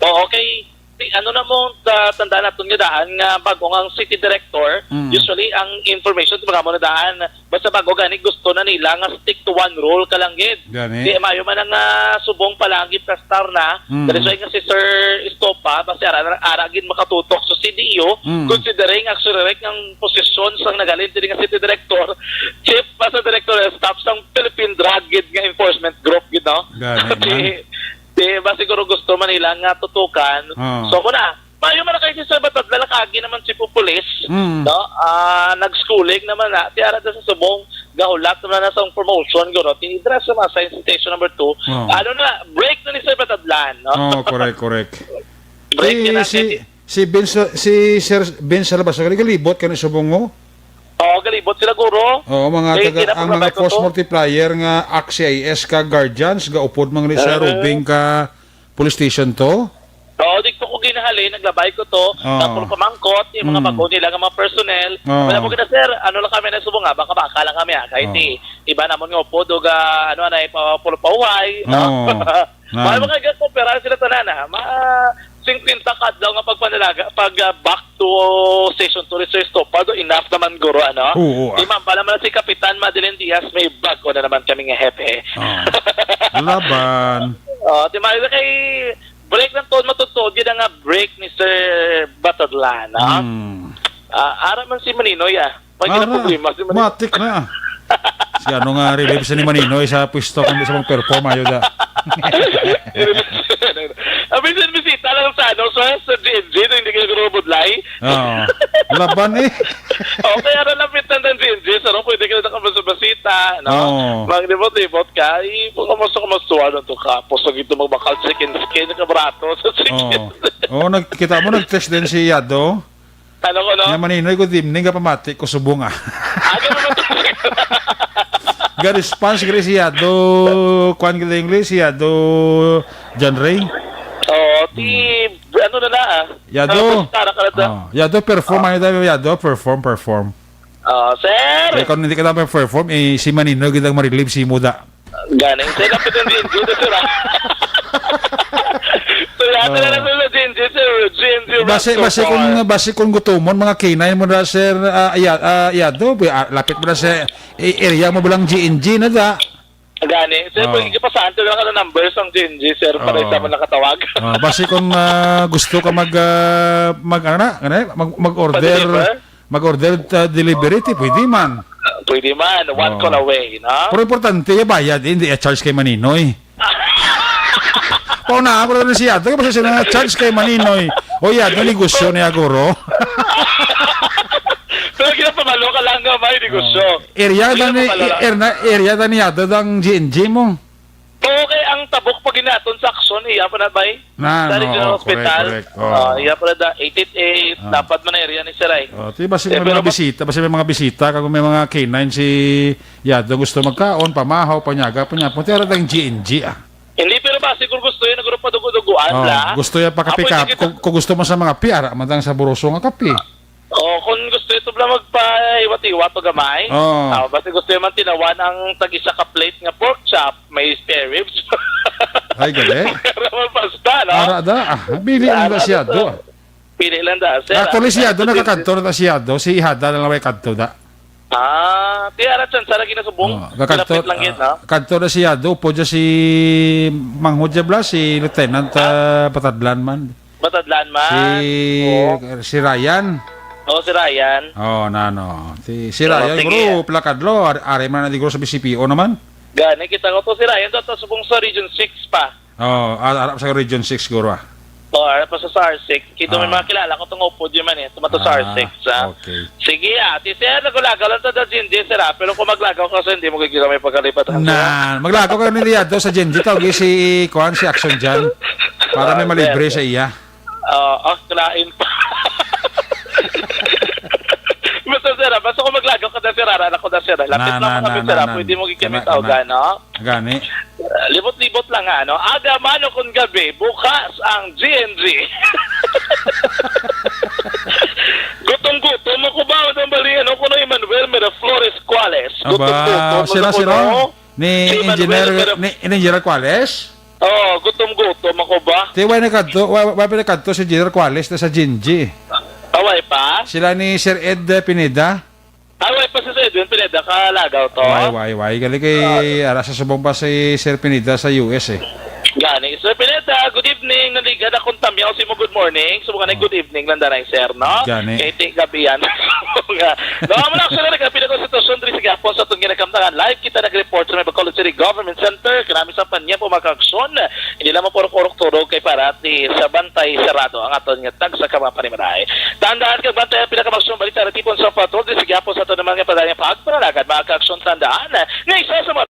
Oo, kay Ano na mo, ta-, tandaan naton nga daan nga bago nga ang city director, Mm. usually ang information sa mga mo na daan, basta bago gani gusto na nila nga stick to one rule ka lang gid. Gani. Di mayo man ang, ah, subong palagi plastar na. Mm. That is why nga si Sir Estopa, basta ara, ara gid makatutok sa C D U, Mm. considering actually rek ang posisyon sang nagalin diri nga city director, chief pa sa director staff sang Philippine Drug gid nga enforcement group gid, no? Gani Di, man. di ba siguro gusto man nila nga tutukan? Oo. So, kuna, mayo man na kay si Sir Batadla, nakaagi naman si Pupulis, Mm. no? Ah, nag-schooling naman na. Ti ara da sa subong, gahulat naman na sa promotion, guro. Tinidra sa mga science station number two. Oo. Ano na, break na ni Sir Batadlan, no? Oo, correct, correct. Break Eh, na si, natin. si Vince, si Sir Vince Salabas, galibot ka ni subong mo? Oo, galibot sila, guro. Oo, mga Eh, taga, ang mga kinapaglabay ko force to. multiplier nga Axie I S ka guardians, gaupod man ni sa Eh. Rubing ka police station to? Oo, dito ko ginahali, naglabay ko to. Oo. Tapos pamangkot, yung mga Mm. bago nila nga mga personnel. Oo. Wala mo gina, sir, ano lang kami na subong nga, baka-baka lang kami, ah. Kahit Oo. i-, iba namon nga upod, o ga, ano, ano, eh, pa, puro pauhay, no? Oo. Mahal Nan. mga gakopera sila tanan, ah. Ma, singkwenta ka adlaw nga pagpanalaga, pag, ah, back to station to research to, pado enough naman, guro, ano? Oo, ah. Di man, pala man si Kapitan Madeline Diaz, may bago na naman kami nga hepe. Oo. Laban. Oh, di man, kay break lang to, matutuod yun nga break, Mister Batadlan, no? Hmm. Ah, ara man si Maninoy, ah. May Ara, ginaproblema si Maninoy. matik na. Si ano nga, relief sa ni Maninoy sa pwesto, kung di sa mag-perform, ayo da. Abi, sin bisita lang sa, ano, sa, sa G N G, no, hindi kayo gurubudlay. Oo. Laban eh. Okay, ara lapit na ng G N G, so, no, pwede ka na nakabasabasita, no? Oo. Maglibot-libot ka, eh, kung kamusta, kamusta, ano to ka, puso gito magbakal chicken skin, ka barato sa chicken. Oo. Oo, nagkita mo, nag-text din si Yado. Ano ko, no? Nga Maninoy, good evening, kapamati ko subong, ah. Ano naman to? Ga-response gani si Yado, kuan gid English, si Yado John Ray. Oo, ti, Hmm. ano na na, ah. Yado. Ah, basta ka na to. Oh, Yado, perform, Oh. ano tayo, Yado, perform, perform. Oh, sir. Kaya kung hindi ka dapat perform, eh, si Maninoy, gid ang ma-relieve si Muda. Ganing, sir, lapit ang G N G na, sir, ah. So, yata na Oh. lang sa G N G, sir. G N G Base, Rock base kung, Store. base kung gutumon, mga K nine mo na, sir, ah, iya-, ah, Yado, bi-, ah, lapit mo na sa i-, area mo bilang G N G na da. Gani, sir, Oh. pwede ka pasahan to lang ang numbers ang G N G, sir, para Oh. isa man nakatawag. Oh, base kung, ah, gusto ka mag, ah, mag, ano na, ano, mag, mag-order, Mag-deliver? mag-order, ah, delivery, ti, pwede man. Pwede man, one Oh. call away, no? Pero importante, yung bayad, hindi i-charge kay Maninoy. Pauna ako rin siya. Taga pa siya na charge kay Maninoy. O yan, ang negosyo niya, guro. Pero ginapamalo ka lang nga may negosyo. Oh. Area Hindi na ni, ka malala. er-, na, area na niya, dadang G N G mo. Okay, ang tabok pag ginaton sa aksyon, iya pa na, bay? Na, Sa no, Regional oh, correct, Hospital. correct. Oh. Ah, iya pa na da, eight eight eight, Ah. dapat man na area ni Siray. Oh, ti, basi Eh, may pero mga ba- bisita, basi may mga bisita, kag may mga K nine si Yado gusto magkaon, pamahaw, panyaga, panyaga. Punta ra tayong G N G, ah. Hindi, pero ba, siguro gusto yun, siguro padugo-duguan Oh, la. gusto yan Apo, pakapikap. hindi kita Kung, kung gusto mo sa mga piara, madang sa buroso nga kape. Oh, kung gusto ito bla magpaiwat-iwat o gamay, Oh. ah, basta gusto man tinawan ang tag-isa ka plate nga pork chop, may spare ribs. Ay, gali. Para mapasta, no? Ara da, ah, pili lang Ara da siya da. do. Pili lang da, sir, Actually, ah. siya do, nakakadto na siya do. Si Ihada na lang may kadto da. Ah, ti ara chan, sara ginasubong. Oh, kakadto, Lapit lang yun, ah, no? kadto na siya do. Pwede si Manghod Jabla, si Lieutenant, ah, Patadlan man. Matadlan man. Si, Oo. si Ryan. Oo, si Ryan. Oh, nano. Si, si Oo, Ryan, sige. bro, plakadlo. Ari, ari man na di, bro, sa B C P O naman. Gani, kita ko to si Ryan. Dato subong sa Region six pa. Oh, ah, arap sa Region six, siguro, ah. Oh, arap pa sa, sa R six. Kita may Ah. mga kilala ko tong upod yun man eh. Tumato sa Ah, R six, ah. okay. Sige, ah. Ti sir, nagulagaw lang to sa G N G, sir, ah. Pero kung maglagaw ka, sir, hindi mo kikita may pagkalipat, ah, sir, ah. Na, maglagaw ka ni Liado sa G N G, tawag si, kuan, si Action Jan. Para may Ah, malibre sir. sa iya. Oo, kalain pa. Basta, sir, ah, basta kung maglagaw ka na, sir, ah, anak ko na, sir, ah. Lapit Na, lang na, kami, na, sir, na, ah. na. Pwede mo gikimit, Kana, oh, kana. gano? Gani. Ah, libot-libot lang, ah, ano? Aga man o kung gabi, bukas ang G N G. Gutom-gutom ako ba? Ang bali, ano, kuno Emmanuel Miraflores Cuales. Aba, Gutom-gutom sila, ako, sila? no? Ni Si Emmanuel Engineer, Miraf- ni, ni Engineer Cuales? Oh, gutom-gutom ako ba? Ti, why nagkadto? Why, why pa nagkadto si General Quales na sa Gingy? Away pa? Sila ni Sir Ed, eh, Pineda? Away pa si Sir Edwin Pineda, kalagaw to. Why, why, why? Gali kay, Ah. ara sa subong pa si Sir Pineda sa U S, eh. Gani. Sir Pineda, good evening. Naligan akong tamyaw sa imo good morning. So, mga Oh. good evening lang danay, sir, no? Gani. Kay ti gabi yan. Nga. No, amo na, actually, nagapila ko sa sitwasyon diri sa gihapon sa atong ginakamtangan. Live kita nag-report sa may Bacolod City Government Center. Kanami sa panyempo, mga kaaksyon. Hindi lamang puro kurok-turog kay para at least sa bantay sarado ang aton nga tagsa ka mga panimalay. Tandaan kag bantay ang pinakamaksyon balita natipon sa patrol diri sa gihapon sa aton naman nga pagdali nga pagpanalagad, mga kaaksyon. Tandaan nga isa sa mga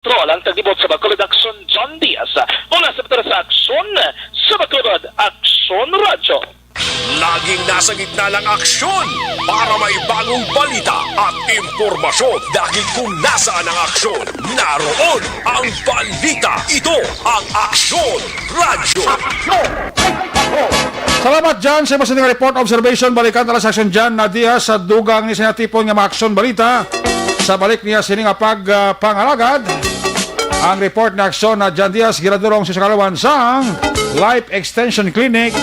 Troll ang taglibot sa Bacolod Aksyon, John Diaz. Mula sa Bacolod sa Aksyon, sa Bacolod Aksyon Radyo. Laging nasa gitna ng aksyon para may bagong balita at impormasyon. Dahil kung nasaan ang aksyon, naroon ang balita. Ito ang Aksyon Radyo. Salamat, John, sa imo sining report, observation. Balikan ta lang sa Aksyon, John, na diha sa dugang ni sa natipon nga mga aksyon balita. Sa balik niya sini nga pag, ah, pangalagad, ang report na aksyon na John Diaz, ginadurong sa kalawan sang Life Extension Clinic.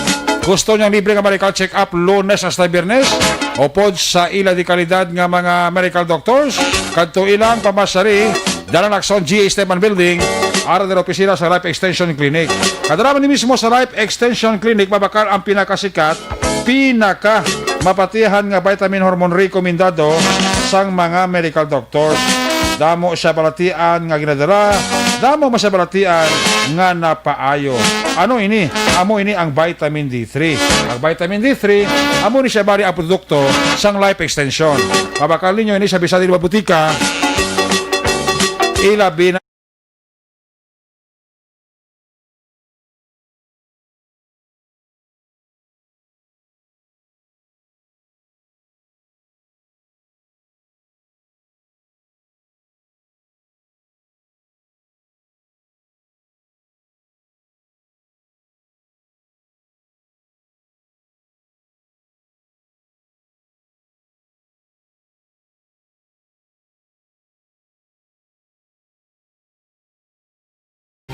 Gusto niyang libre nga medical check-up Lunes hasta Biyernes, upod sa ila di kalidad nga mga medical doctors. Kadto ilang pamasari, dalang aksyon G A Esteban Building, ara dira opisina sa Life Extension Clinic. Kadalaman ni mismo sa Life Extension Clinic, mabakal ang pinakasikat, pinaka mapatihan nga vitamin hormone rekomendado sang mga medical doctors. Damo siya balatian nga ginadala, damo man siya balatian nga napaayo. Ano ini? Amo ini ang vitamin D three. Ang vitamin D three, amo ni siya bali ang produkto sang Life Extension. Mabakal ninyo ini sa bisan dili ba butika, ilabi na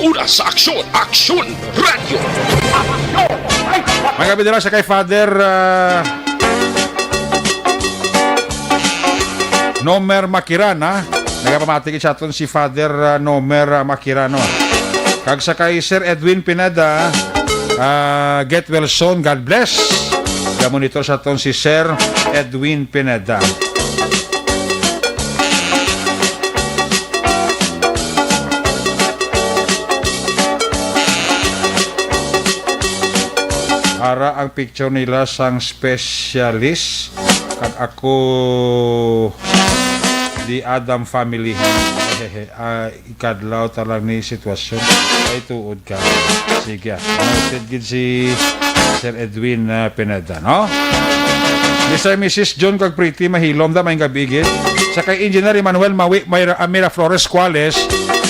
Una sa aksyon, Aksyon Radyo. Mga kabidira, sa kay Father, ah, Nomer Makiran, ha? Nagapamati gid sa aton si Father, ah, Nomer, ah, Makiran, no? Kag sa kay Sir Edwin Pineda, ah, get well soon. God bless. Ga-monitor sa aton si Sir Edwin Pineda. Ara ang picture nila sang specialist, kag ako di Adam family. Hehehe. Ah, ikadlaw ta lang ni sitwasyon. Ay, tuod ka. Sige, ah. Noted gid si Sir Edwin, ah, Pineda, no? Mister and Missus John kag Pretty Mahilom, da, maayong gabi gid. Sa kay Engineer Emmanuel Mawi, Mayra-, ah, Miraflores Cuales,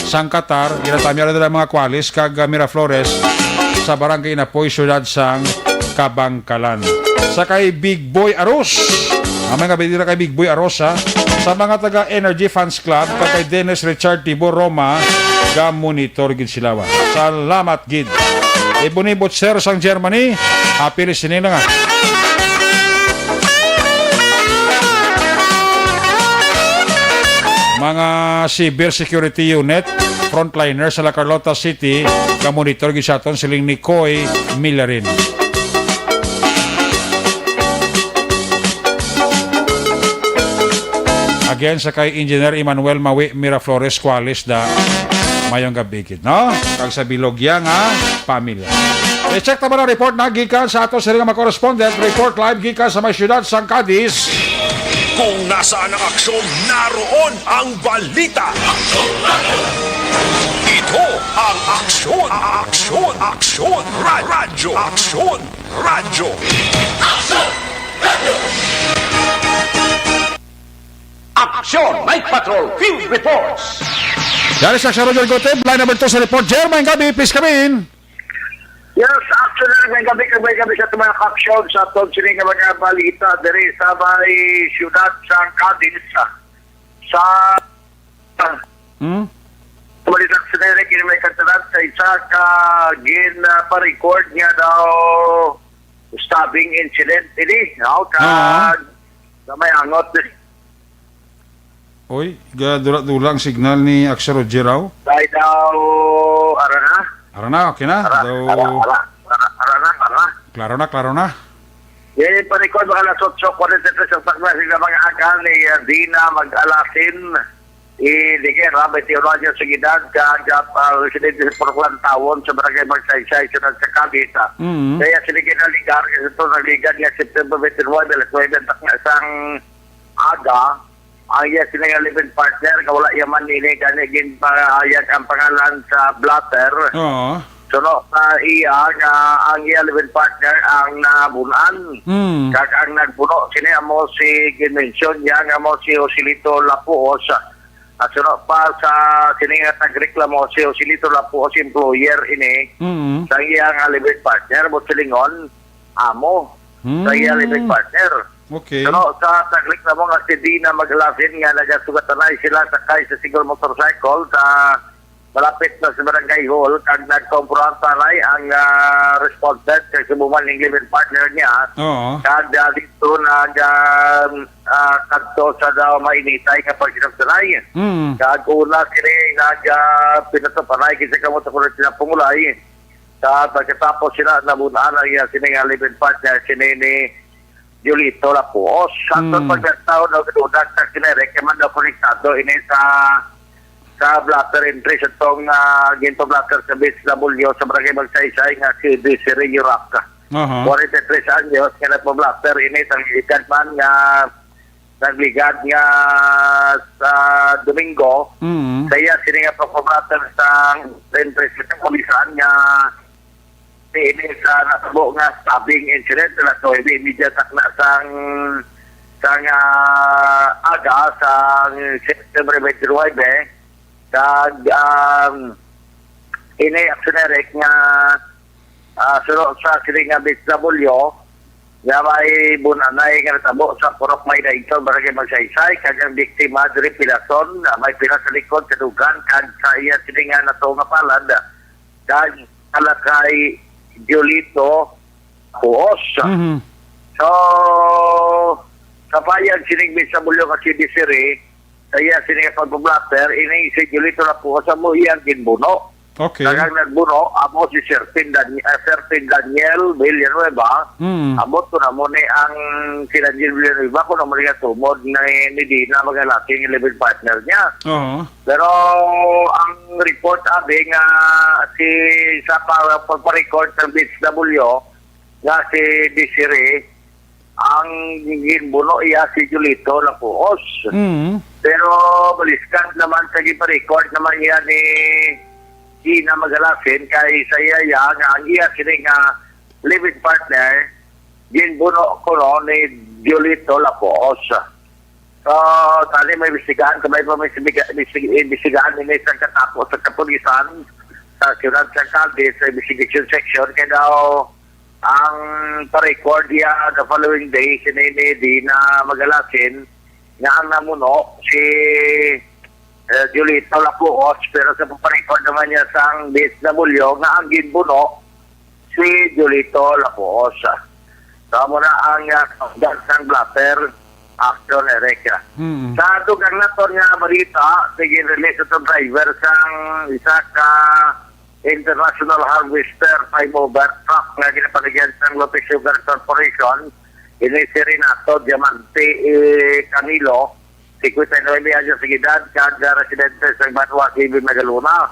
sang Qatar, ginatamya ra nila mga Cuales kag, ah, Miraflores sa Barangay Inapoy, Siyudad sang Kabangkalan. Sa kay Big Boy Aros, ah, maayong gabi dira kay Big Boy Aros, ha. Sa mga taga Energy Fans Club, kag kay Dennis Richard Tibo Roma, ga-monitor gid sila, wa. Salamat gid. Ebony Butcher sang Germany, happy listening na nga. Mga cyber security unit, frontliner sa La Carlota City, ka-monitor gid sa aton siling ni Coy Millarin. Again, sa kay Engineer Emmanuel Mawi Miraflores Cuales da, mayong gabi gid, no? Kag sa Bilogya nga pamilya. I-check naman ang report na gikan sa ato siling nga correspondent. Report live gikan sa may siyudad sang Cadiz. Kung nasaan ang aksyon, naroon ang balita. Ito ang Aksyon, Aksyon, Aksyon, Ra- Radyo, Aksyon, Radyo. Aksyon, Night Patrol, Field Reports. Dari sa Aksyon Radyo Gotib, line number two sa report. Jer, mayong gabi, please come in. Yes, actually, mayong gabi, mayong gabi sa aton mga kaaksyon, sa aton sini nga mga balita diri sa may siyudad sang Cadiz. Sa Hmm? Balitak sa direct, ini may katanan sa isa ka gin, ah, pa-record nga daw stabbing incident ini, no? Oo. Kag sa may angot, Oy, gadula-dula ang signal ni Aksyon Roger, aw. Kay daw, ara na? Ara na, okay na? Ara, Daw, ara, ara, ara, ara na, ara na. Klaro na, klaro na. Eh, panikod mga alas otso kwarenta y tres ang takna sila mga aga ni, ah, Dina Mag-alasin. Eh, di kaya rabay teorya sa gidad ka, ka, ah, residente sa Poroklan Tawon sa barangay Magsaysay, sa Nagsa Cavite. Mm. Kaya sila ginaligar, kasi ito nagligar nga September twenty-one, alas nuebe ang takna sang aga, ang iya sila nga live-in partner, nga wala iya man ini, gani ginpahayag ang pangalan sa blotter. Oo. Suno sa iya nga ang iya live-in partner ang nabun-an. Hmm. Kag ang nagbuno sini amo si, ginmensyon niya nga amo si Joselito Lapuos. At suno pa sa sini nga nagreklamo si Joselito Lapuos, employer ini Mm. sa iya nga live-in partner, mo silingon, amo sa iya live-in Hmm. partner. Okay. Pero sa taglik na mo nga si Dina Maglasin nga nagasugatanay sila sakay sa single motorcycle sa malapit na sa barangay hall, kag nagkompronta na ang, ah, respondent kag subuman ning live-in partner niya. Oo. Kag, ah, dito nag, ah, ah, kadto sa daw mainitay nga pagsinagsanay. Mm. Kag una sini nag, ah, pinatupanay kinsa kamo sa kulay sila pumulay. Sa pagkatapos sila nabunan ang iya sini nga live-in partner, sini ni Julito Lapuos. Sa Mm. pagkataon daw gidudak sa kinere, kay man daw konektado ini sa, sa blotter entry sa tong, ah, ginto blotter sa B S W sa Barangay Magsaysay nga si Desiree Yurak. Aha. Forty-three anyos, nga nagpa-blotter ini, sang edad man nga nagligad nga sa Domingo, Mm. sa iya sini nga pagpablatan sa entry sa kapulisan nga ini sa natabo nga stabbing incident, alas nuebe y media takna sang, sang, ah, aga, sang September twenty-nine, kag, um, ini aksyonerik nga, ah, suno sa sini nga B S W, nga may bunanay nga natabo sa Purok May Daigton, Barangay Magsaysay, kag ang biktima diri pilason, nga may pila sa likod, sa dugan, kag sa iya sini nga nato nga palad, kag alakay Julito Huos. Mhm. So, sa payag sining B S W nga si Desiree, sa iya sini nga pagpa-blotter, ini si Julito Lapuos amo iyang ginbuno. Okay. Kag ang nagbuno amo si Sir Pin Dan-, ah, Sir Pin Daniel Villanueva. Mm. Ambot ko na mo ni ang si Daniel Villanueva kung amo ni nga tumod ni, ni Dina Magalating, live-in partner niya. Oo. Pero ang report abi nga si sa pa-, pagpa-record sa B S W nga si Desiree, ang ginbuno iya si Julito Lapuos. Mm. Pero baliskan naman sa gipa-record naman niya ni Gina Magalasin kay sa iya, iya nga ang iya sini nga live-in partner ginbuno kuno ni Julito Lapuos. So, tani may imbestigahan, kami pa may imbestiga-, imbestiga-, imbestigahan ni sa katapo sa kapulisan sa siyudad sa Cadiz sa investigation section kay daw ang pa-record iya the following day, sini ni Dina Magalasin, nga ang namuno si, eh, Julito Lapuos, pero sa pa-record naman niya sang B S W nga ang ginbuno si Julito Lapuos. So, amo na ang, ah, kaugdan sang blotter. Action, Eric. Mm. Sa dugang naton nga balita, sige release itong driver sang isa ka international harvester prime mover truck nga ginapaligyan sang Lopez Sugar Corporation. Ini si Renato Diamante, eh, Camilo, cincuenta y nueve anyos de edad, kag, ah, residente sa Banwa, Quezon, Magalona.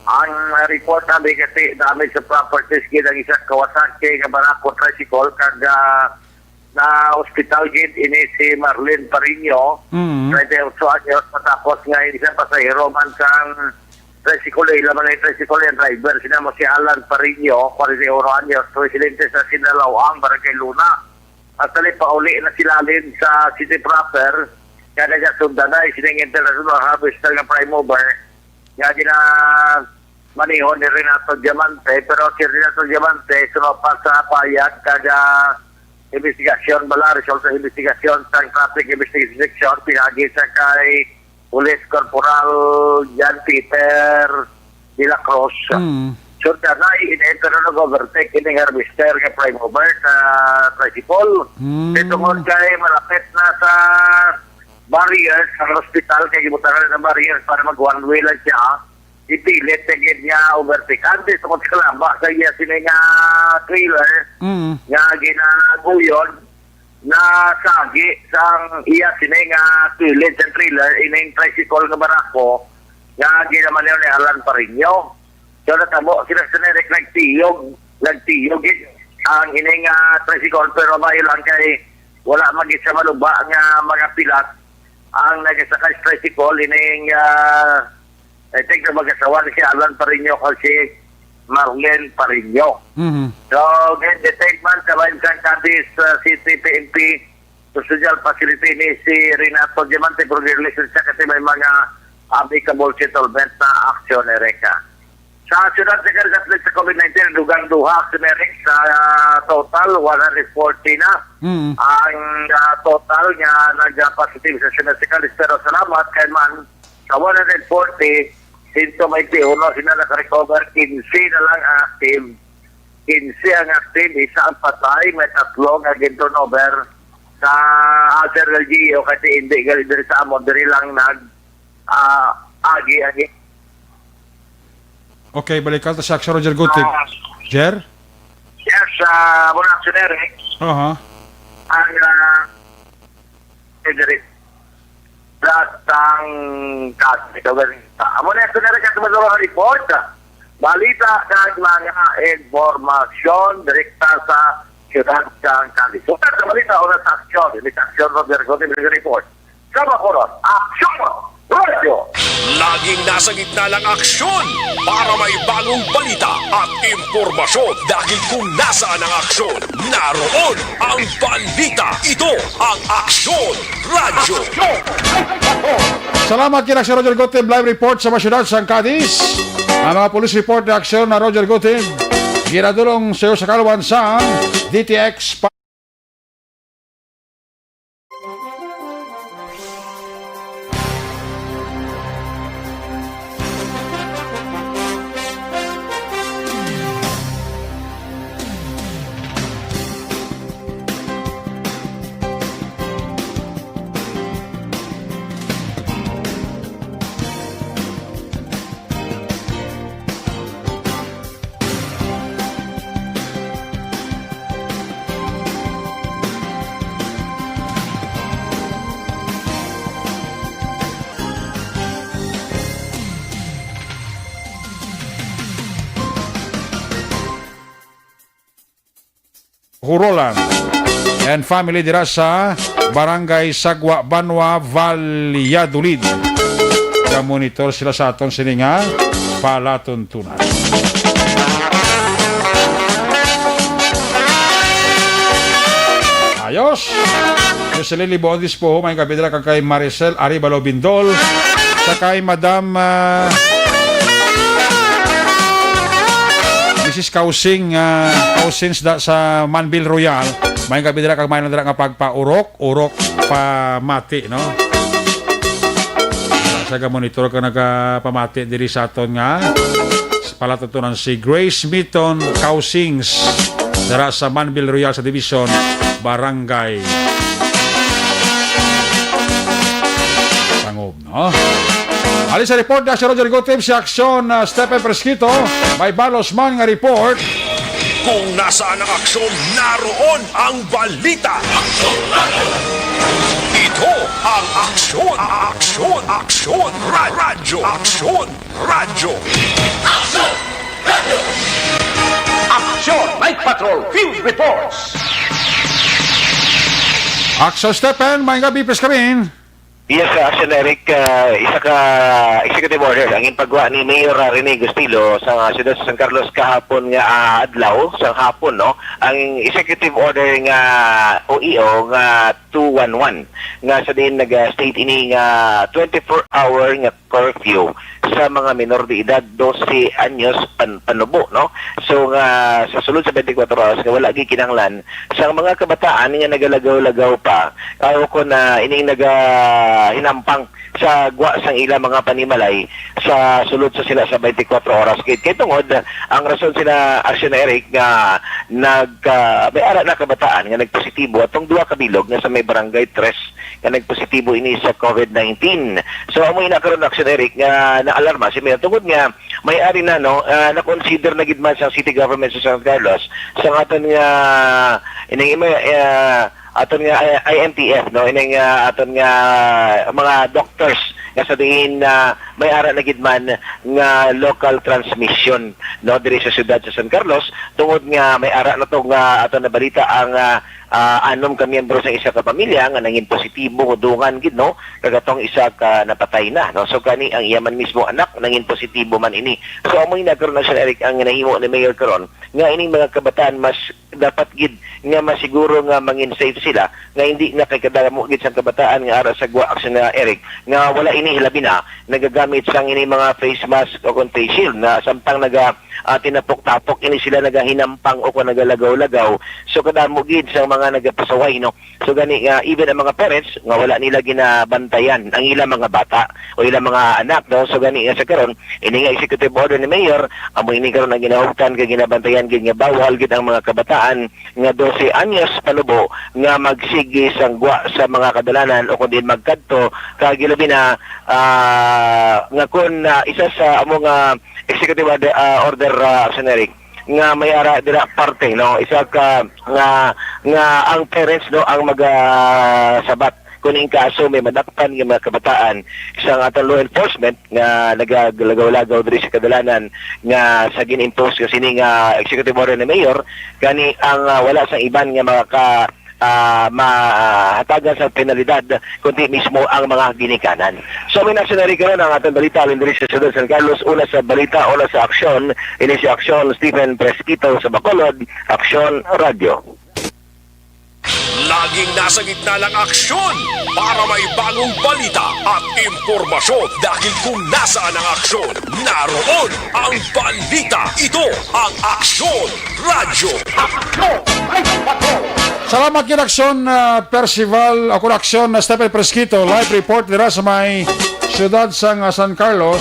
Ang, ah, report, sabi kasi, damage sa properties gid ang isa ka Kawasaki nga barako tricycle, kag, ah, na hospital gid ini si Marlene Parino, Mm. treinta y ocho anyos, matapos nga isa pasahero man sang tricycle, ila man ang tricycle, ang driver, sina mo si Alan Parino, kwarenta y uno anyos, residente sa Sinalawang, Barangay Luna. Actually, pauli na sila halin sa city proper, kaya nagasundan na, isining international harvester nga prime mover, nga ginamaneho ni Renato Diamante, pero si Renato Diamante, sumapa sa payag, kada investigasyon, bala, result sa investigasyon sa Traffic Investigation Section, pinagi sa kay Police Corporal John Peter de la Cruz. Mm. Sure ka na, ini, pero nag-overtake ini nga harvester nga prime mover sa tricycle. Mm. Kay tungod kay malapit na sa barrier sa hospital, kay gibutangan na ng barrier para mag one way lang siya. Ipilit na gid nga overtake. Antes, tungod sa kalaba sa iya sini nga trailer, Mm. nga ginaguyon, nasagi sang iya sini nga kilid sa trailer, ining tricycle nga barako, nga ginamaneho ni Alan Parino. So, natabo sila sa Nerek, nagtiyog, nagtiyog gid ang ining, ah, tricycle, pero maayo lang kay wala man gid sa maluba nga mga pilat ang nagasakay sa tricycle, ining, ah, I think na mag-asawa ni si Alan Parino kag si Marlene Parino. Mhm. So, gin-detect man sa bayan sang Cadiz, ah, City P N P, Custodial Facility ni si Renato Diamante, pero lisensya kasi may mga amicable settlement na aksyon, Erica. Sa siyudad sa Cadiz, update sa COVID nineteen, dugang duha si Merrick sa, ah, total, one hundred forty na Mm. ang, ah, total nga nag-positive sa siyudad sa Cadiz. Pero salamat kay man, sa one hundred forty, sento baynte uno sila nakarecover, quince na lang ang active. Quince ang active, isa ang patay, may tatlo nga gin-turnover sa other L G U, kasi hindi gali diri sa amon, diri lang nag, ah, agi, agi. Okay, balikan ta si Aksyon Roger Gutig. Ah. Jer? Yes, ah, muna, Aksyon Eric. Aha. Ang, ah, eh, diri. Datang kasi, amo na ito na rin kasi mga report. Balita kag mga informasyon direkta sa siyudad sang Cadiz. Sa balita, una sa aksyon, ini sa aksyon, Roger Godin, report. Sa Bacolod, Aksyon Radyo. Laging nasa gitna ng aksyon para may bagong balita at impormasyon, dahil kung nasaan ang aksyon, naroon ang balita. Ito ang Aksyon Radyo. Salamat kina si Roger Gutib, live report sa siyudad sang Cadiz. Ang mga police report ni aksyon na Roger Gutib, ginadulong sa iyo sa kalwan sa D T X. Hurolan and family dira sa Barangay Sagwa, Banwa, Valladolid. Ga-monitor sila sa aton sini nga palatuntunan. Ayos! Jocelyn Libon Dispoho, may gabi dira kag kay Maricel Arevalo Bindol, sa kay Madam, ah, Misis Kausing, ah, Kausing sa, sa Manville Royal. May gabi dira kag may dira nga pagpaurok, urok, pamati, no? Sa ga-monitor ka nagapamati diri sa aton nga palatuntunan si Grace Miton Kausings dira sa Manville Royal sa Division, Barangay Oh. Ali sa report na si Roger Gutib, si Aksyon, ah, Stephen Presquito, may balos man nga report. Kung nasaan ang aksyon, naroon ang balita. Ito ang Aksyon, Aksyon, Aksyon, Ra- Radyo, Aksyon, Radyo. Action Night Patrol Field Reports. Aksyon Stephen, may gabi, please kami. Yes, uh, Action Eric, uh, isa ka executive order ang ipagwa ni Mayor, uh, Rene Gustilo sa siyudad sa San Carlos kahapon nga, uh, adlaw, sa hapon, no? Ang executive order nga O E O nga two one one nga sa din nag-state ini nga twenty-four hour nga curfew sa mga menor de edad dose anyos pan-, panubo, no? So nga sa sulod sa twenty-four hours nga wala gikinahanglan sa mga kabataan nga nagalagaw-lagaw pa, ah, o kon, ah, ining naga-, hinampang sa gwa sang ila mga panimalay sa sulod sa sila sa twenty-four oras gid. Kay tungod, ang rason sila, Action Eric, nga nag, ah, may ara na kabataan nga nagpositibo atong duha ka bilog nga sa may Barangay Tres nga nagpositibo ini sa covid nineteen. So, amo ina karon, Action Eric, nga naalarma si Mayor tungod nga may ari na, no, ah, na-consider na gid man sa city government sa San Carlos sa aton nga ining, ah, aton nga I M T F, no, ining, ah, aton nga mga doctors nga sa diin, ah, may ara na gid man nga local transmission, no, diri sa siyudad sa San Carlos, tungod nga may ara na to nga aton nabalita ang, ah, ah, anom ka miyembro sa isa ka pamilya nga nangin positibo dungan gid, no, kag atong isa ka napatay na, no. So kani ang iya man mismo anak nangin positibo man ini. So amoy nagkaroon na siya, Eric, ang nahimo ni Mayor karon nga ining mga kabataan mas dapat gid nga masiguro nga mangin safe sila, nga hindi na kay kadamo gid sang kabataan nga ara sa gwa, Action Eric, nga wala ini hilabi na nagagamit sang ini mga face mask o kon face shield na samtang naga, ah, tinapok-tapok ini sila nagahinampang o kon nagalagaw-lagaw. So kadamo gid sang mga nagapasaway, no? So gani nga even ang mga parents nga wala nila ginabantayan ang ilang mga bata o ilang mga anak, no? So gani nga sa karon, ini nga executive order ni Mayor, amo ini karon ang ginahugtan kag ginabantayan gid nga bawal gid ang mga kabataan nga dose anyos panubo nga magsigi sang gwa sa mga kadalanan o kundi magkadto kag ilabi na, ah, nga kun, ah, isa sa amo nga executive order, ah, order, ah, Action Eric, nga may ara dira parte, no, isa ka nga, nga ang parents, no, ang magasabat kung in kaso may madakpan nga mga kabataan sa aton law enforcement nga nagalagaw-lagaw diri sa kadalanan nga sa gin-impose nga sini nga executive order ni Mayor, gani ang, ah, wala sang iban nga maka, ah, mahatagan sa penalidad kundi mismo ang mga ginikanan. So, may nasunari karon ang aton balita halin diri sa Siyudad San Carlos. Una sa balita, una sa aksyon, ini si Aksyon Stephen Presquito sa Bacolod, Aksyon Radio. Laging nasa gitna ng aksyon para may bagong balita at impormasyon. Dahil kung nasaan ang aksyon, naroon ang balita. Ito ang Aksyon Radyo. Salamat gid, Aksyon, ah, Percival, ako, Aksyon, ah, Stephen Presquito, live report dira sa may siyudad sang, ah, San Carlos.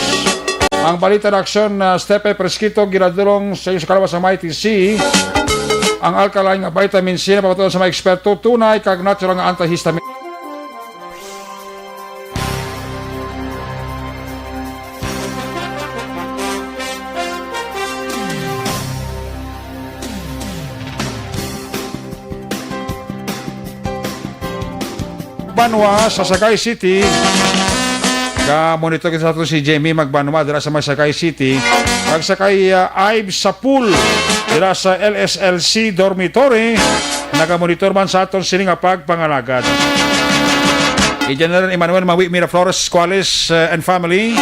Ang balita na, Aksyon, ah, Stephen Presquito, ginadulong sa inyo sa kalawas sang Mighty C. Ang alkaline nga vitamin C na papatuon sa mga eksperto, tunay kag natural nga antihistamine. Banwa sa Sagay City. Ka-monitor kita sa aton si Jamie Magbanwa dira sa may Sagay City. Kag sa kay, ah, Ives Sapul dira sa L S L C dormitory. Naga-monitor man sa aton sini nga pagpangalagad. I General Emmanuel Mawi Miraflores Escuales, eh, and family.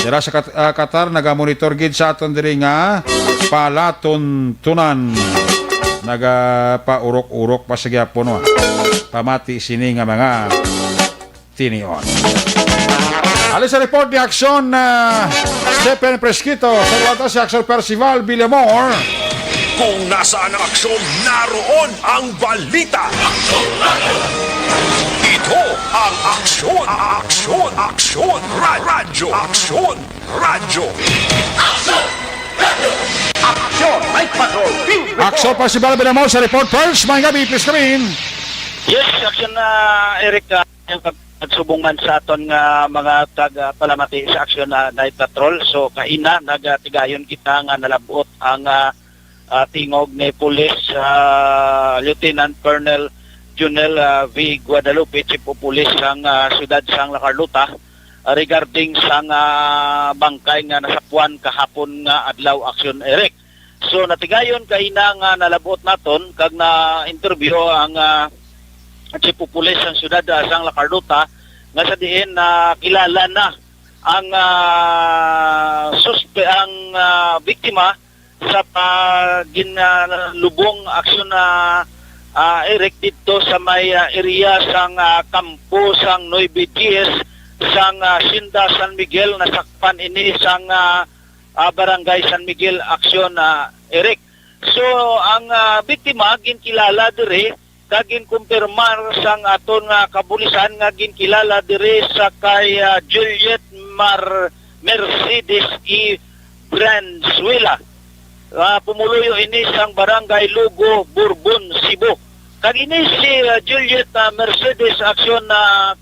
Dira sa Kat-, ah, Qatar, naga-monitor gid sa aton diri nga palatuntunan. Nagapaurok-urok pa sa gyapon, wa. Pamati sini nga mga tinion. Ali sa report ni Aksyon, ah, Stephen Presquito, sa Aksyon Percival Villamor. Kung nasaan ang aksyon, naroon ang balita. Ito ang Aksyon, Aksyon, Aksyon, Ra-, Radyo, Aksyon, Radyo. Action Night Patrol Field Report. Aksyon Percival Villamor sa report first. May gabi, please come in. Yes, Action, ah, Eric, ah, yung kag-, Subong man sa aton nga mga taga-palamati sa Aksyon, ah, Night Patrol. So, kaina, nagatigayon kita nga nalabot ang, ah, ah, tingog ni Police, ah, Lieutenant Colonel Junel, ah, V Guadalupe, Chief of Police sang, ah, siyudad sang La Carlota, ah, regarding sang, ah, bangkay nga nasapuan kahapon nga adlaw, Aksyon Eric. So, natigayon kaina nga nalabot naton kag na-interview ang, ah, Chief of Police sang siyudad, ah, sang La Carlota, nga sa diin na kilala na ang, ah, suspe-, ang, ah, biktima sa pa-, gin-, ah, lubong, Aksyon, ah, ah, Eric, didto sa may, ah, area sang, ah, kampo sang Nueve Diez sang, ah, Hacienda San Miguel. Nasakpan ini sang, ah, ah, Barangay San Miguel, Aksyon, ah, Eric. So, ang, ah, biktima ginkilala diri kag ginkumpirmar sang aton nga kapulisan nga ginkilala diri sa kay, ah, Juliet Mar-, Mercedes E. Branzuela. Ah, pumuluyo ini sang Barangay Lugo, Borbon, Cebu. Kag ini si, ah, Juliet, ah, Mercedes, Aksyon, ah,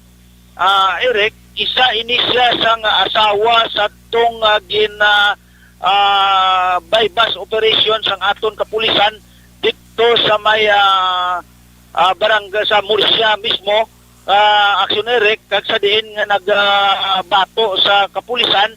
ah, Eric, isa ini siya sang asawa sa tong, ah, gin, ah, ah, buy-bust operation sang aton kapulisan didto sa may, ah, ah, barangay sa Murcia mismo, ah, Aksyon Eric, kag sa diin nga nag, ah, bato sa kapulisan,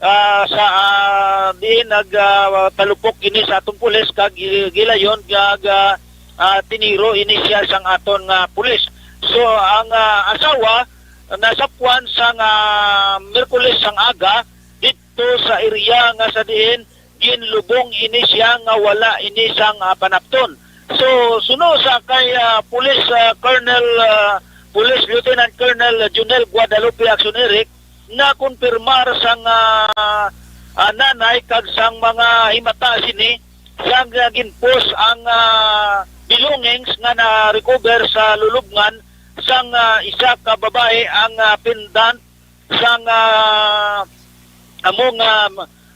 ah, sa, ah, diin nag, ah, talupok ini sa atong pulis kag gi-, gilayon kag, ah, ah, tiniro ini siya sang aton nga pulis. So, ang, ah, asawa nasapuan sang, ah, Miyerkules sang aga didto sa area nga sa diin ginlubong ini siya nga wala ini sang, ah, panapton. So, suno sa kay, ah, Police, ah, Colonel, ah, Police Lieutenant Colonel Junel Guadalupe, Aksyon Eric, nakonfirmar sang, ah, ah, nanay kag sang mga himata sini sang, ah, ginpos ang, ah, belongings nga na-recover sa lulubngan sang, ah, isa ka babae, ang, ah, pendant sang, ah, among, ah,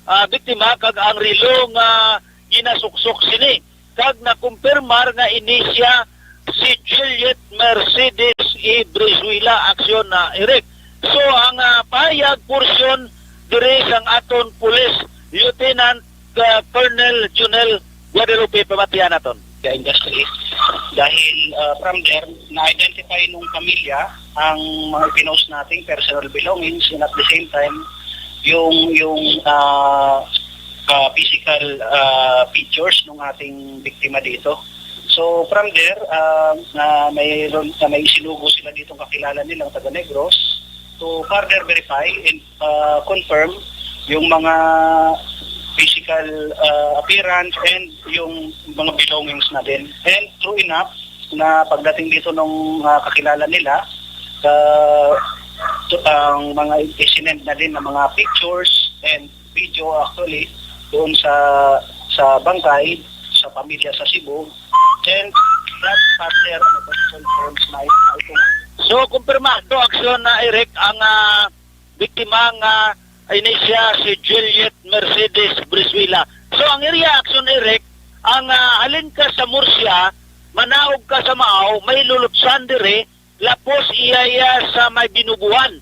ah, biktima kag ang relo nga ginasuksok sini, kag nakumpirmar nga ini sia si Juliet Mercedes E. Brizuela, Aksyon, ah, Eric. So, ang, ah, pahayag porsyon diri sang aton Police Lieutenant, ah, Colonel Junel Guadalupe, pamatian naton. Sa industry. Dahil, ah, from there, na-identify nung pamilya ang mga pinost nating personal belongings, and at the same time, yung, yung, ah, ah, physical, ah, features ng ating biktima dito. So, from there, ah, na mayroon, na may sinugo sila ditong kakilala nilang taga Negros to further verify and, ah, confirm yung mga physical, ah, appearance and yung mga belongings na din. And true enough, na pagdating dito nung, ah, kakilala nila, ah, to, ang mga isinend na din ng mga pictures and video actually doon sa, sa bangkay, sa pamilya sa Cebu. And that partner confirms na ito. So, kumpirmado, Aksyon, na Eric, ang, ah, biktima nga ini siya si Juliet Mercedes Brizuela. So, ang area, Aksyon, Eric, ang, ah, halin ka sa Murcia, manaog ka sa Mao, may lulutsan dire, lapos iya, iya sa may Binubuhan.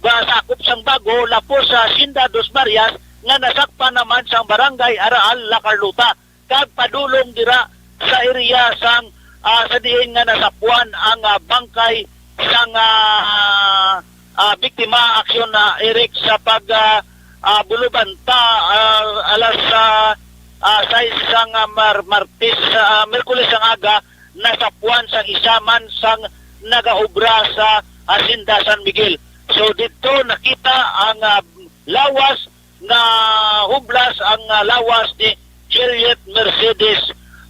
Ba, sakop sang Bago, lapos sa Hacienda Dos Marias, nga nasakpan naman sang Barangay Araal, La Carlota, kag padulong dira sa area sang, ah, sa diin nga nasapuan ang, ah, bangkay sang, ah, ah, biktima, Aksyon, ah, Eric, sa pag, ah, ah, bulubanta, ah, alas, ah, ah, sais sang, ah, Mar-, Martes, ah, Miyerkules ang aga, nasapuan sang isa man sang nagaobra sa Hacienda San Miguel. So, didto nakita ang, ah, lawas nga hublas ang, ah, lawas ni Juliet Mercedes,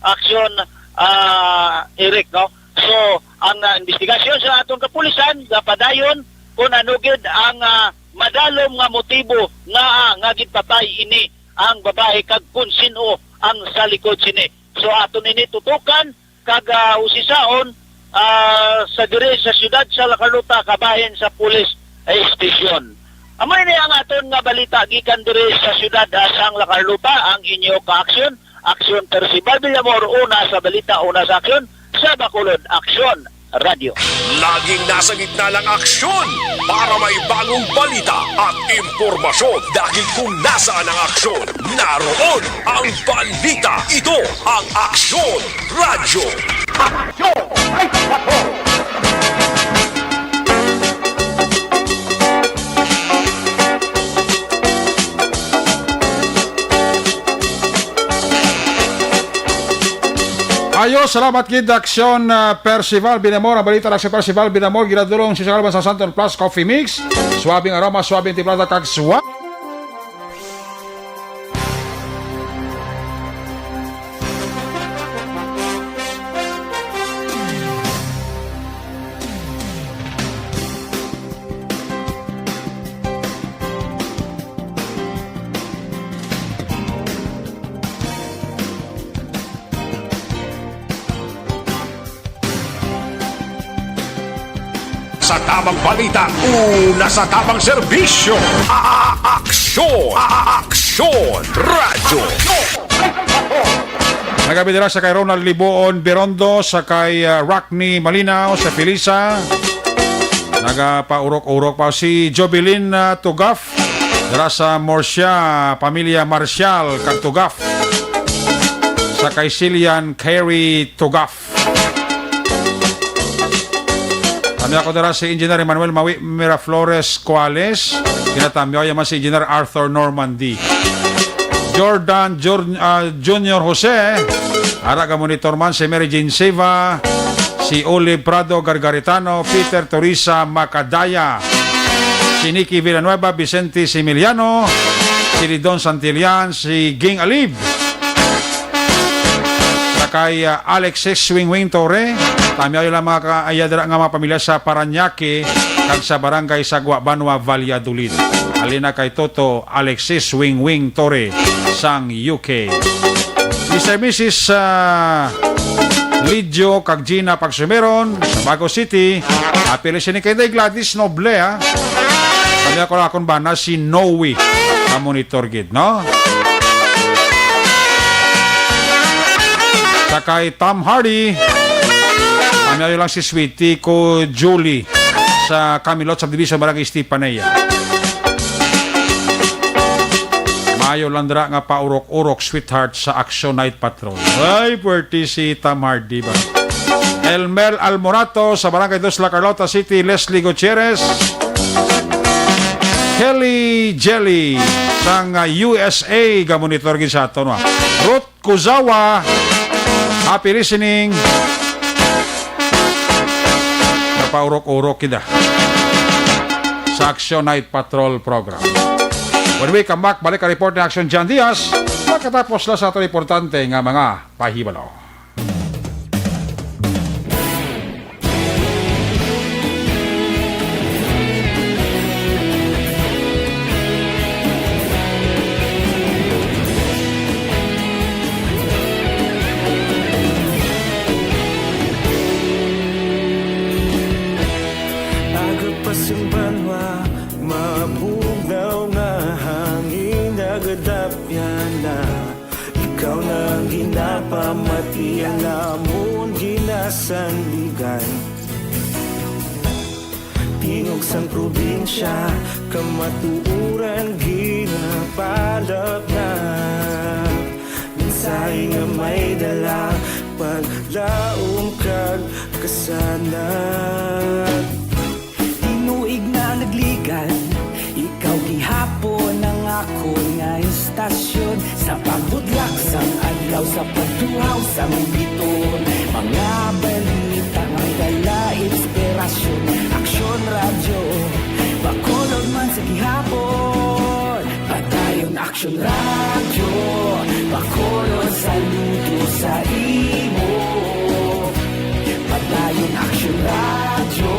Aksyon, ah, Eric, no? So, ang, ah, investigasyon sa atong kapulisan gapadayon kung ano gid ang, ah, madalom nga motibo nga, ah, nga ginpatay ini ang babae kag kung sin-o ang sa likod sini. So, aton ini tutukan kag, ah, usisaon, ah, sa diri sa siyudad sa La Carlota kabahin sa police, eh, station. Amo ini ang aton nga balita gikan diri sa siyudad, ah, sang La Carlota, ang inyo ka-aksyon, Aksyon Percival Villamor, una sa balita, una sa aksyon, sa Bacolod Aksyon. Radyo. Laging nasa gitna ng aksyon para may bagong balita at impormasyon. Dahil kung nasaan ang aksyon, naroon ang balita. Ito ang Aksyon Radyo. Aksyon! Ay, ako! Ayo, salamat gid, Aksyon, ah, Percival Binamor. Ang balita na si Percival Binamor, ginadulong si Salman sa Santon Plus Coffee Mix. Suabing aroma, suabing timplada, kag swa- Sa tamang balita, una sa tamang serbisyo. A-, a-, aksyon. A-, a-, aksyon. Radyo. Nagabi dira sa kay Ronald Liboon Birondo, sa kay, ah, Rockney Malinaw, sa Felisa. Nagapaurok-urok pa si Jovelyn, ah, Tugaf. Dira sa Murcia, pamilya Marcial kag Tugaf. Sa kay Silian Carey Tugaf. Tamyaw ko dira si Engineer Emmanuel Mawi Miraflores Cuales. Kinatamyaw man si Engineer Arthur Normandy. Jordan Jur-, ah, Junior Jose. Ara ga monitor man si Mary Jane Siva, si Olive Prado Gargaritano, Peter Teresa Macadaya, si Nikki Villanueva, Vicente Similiano, si Lidon Santillan, si Ging Alib. Sa kay, ah, Alexis Swingwing Torre, tamyaw lang mga ka-, iya dira nga mga pamilya sa Parañaque kag sa Barangay Sagwa, Banwa, Valladolid. Halin na kay Toto Alexis Swingwing Torre sang U K. Mister Missus, ah, Lidio kag Gina Pagsumeron sa Bago City. Apil sini kay Day Gladys Noble, ha. Kami ako akon bana si Noe. Sa monitor gid, no? Sa kay Tom Hardy. Kami lang si Sweetie ko Julie sa Camelot Subdivision, Barangay Estefanía. Maayo lang dira nga paurok-urok, sweetheart, sa Action Night Patrol. Ay, puwerte si Tom Hardy ba? Elmer Almorato sa Barangay Dos La Carlota City, Leslie Gutierrez, Kelly Jelly sang, ah, U S A, ga-monitor gid sa aton, wa. Ruth Kuzawa, happy listening. Napaurok-urok kita sa Action Night Patrol Program. When we come back, balik ang report ni Action John Diaz. Pagkatapos lang sa ato importante nga mga pahibalo. Aga pa sing banwa, mabugnaw nga hangin, nagadapyan na. Ikaw na ang ginapamati, ang amon ginasandigan. Tingog sang probinsya, kamatuoran ginapalapnap. Mensahe nga may dala, paglaom kag kasanag. Tinuig na nagligan, ikaw gihapon ang akon nga istasyon. Sa pagbudlak sang adlaw, sa pagtuhaw sang biton, mga balita may dala inspirasyon. Aksyon Radyo, Bacolod man sa gihapon. Padayon Aksyon Radyo, Bacolod, saludo sa imo. Padayon Aksyon Radyo,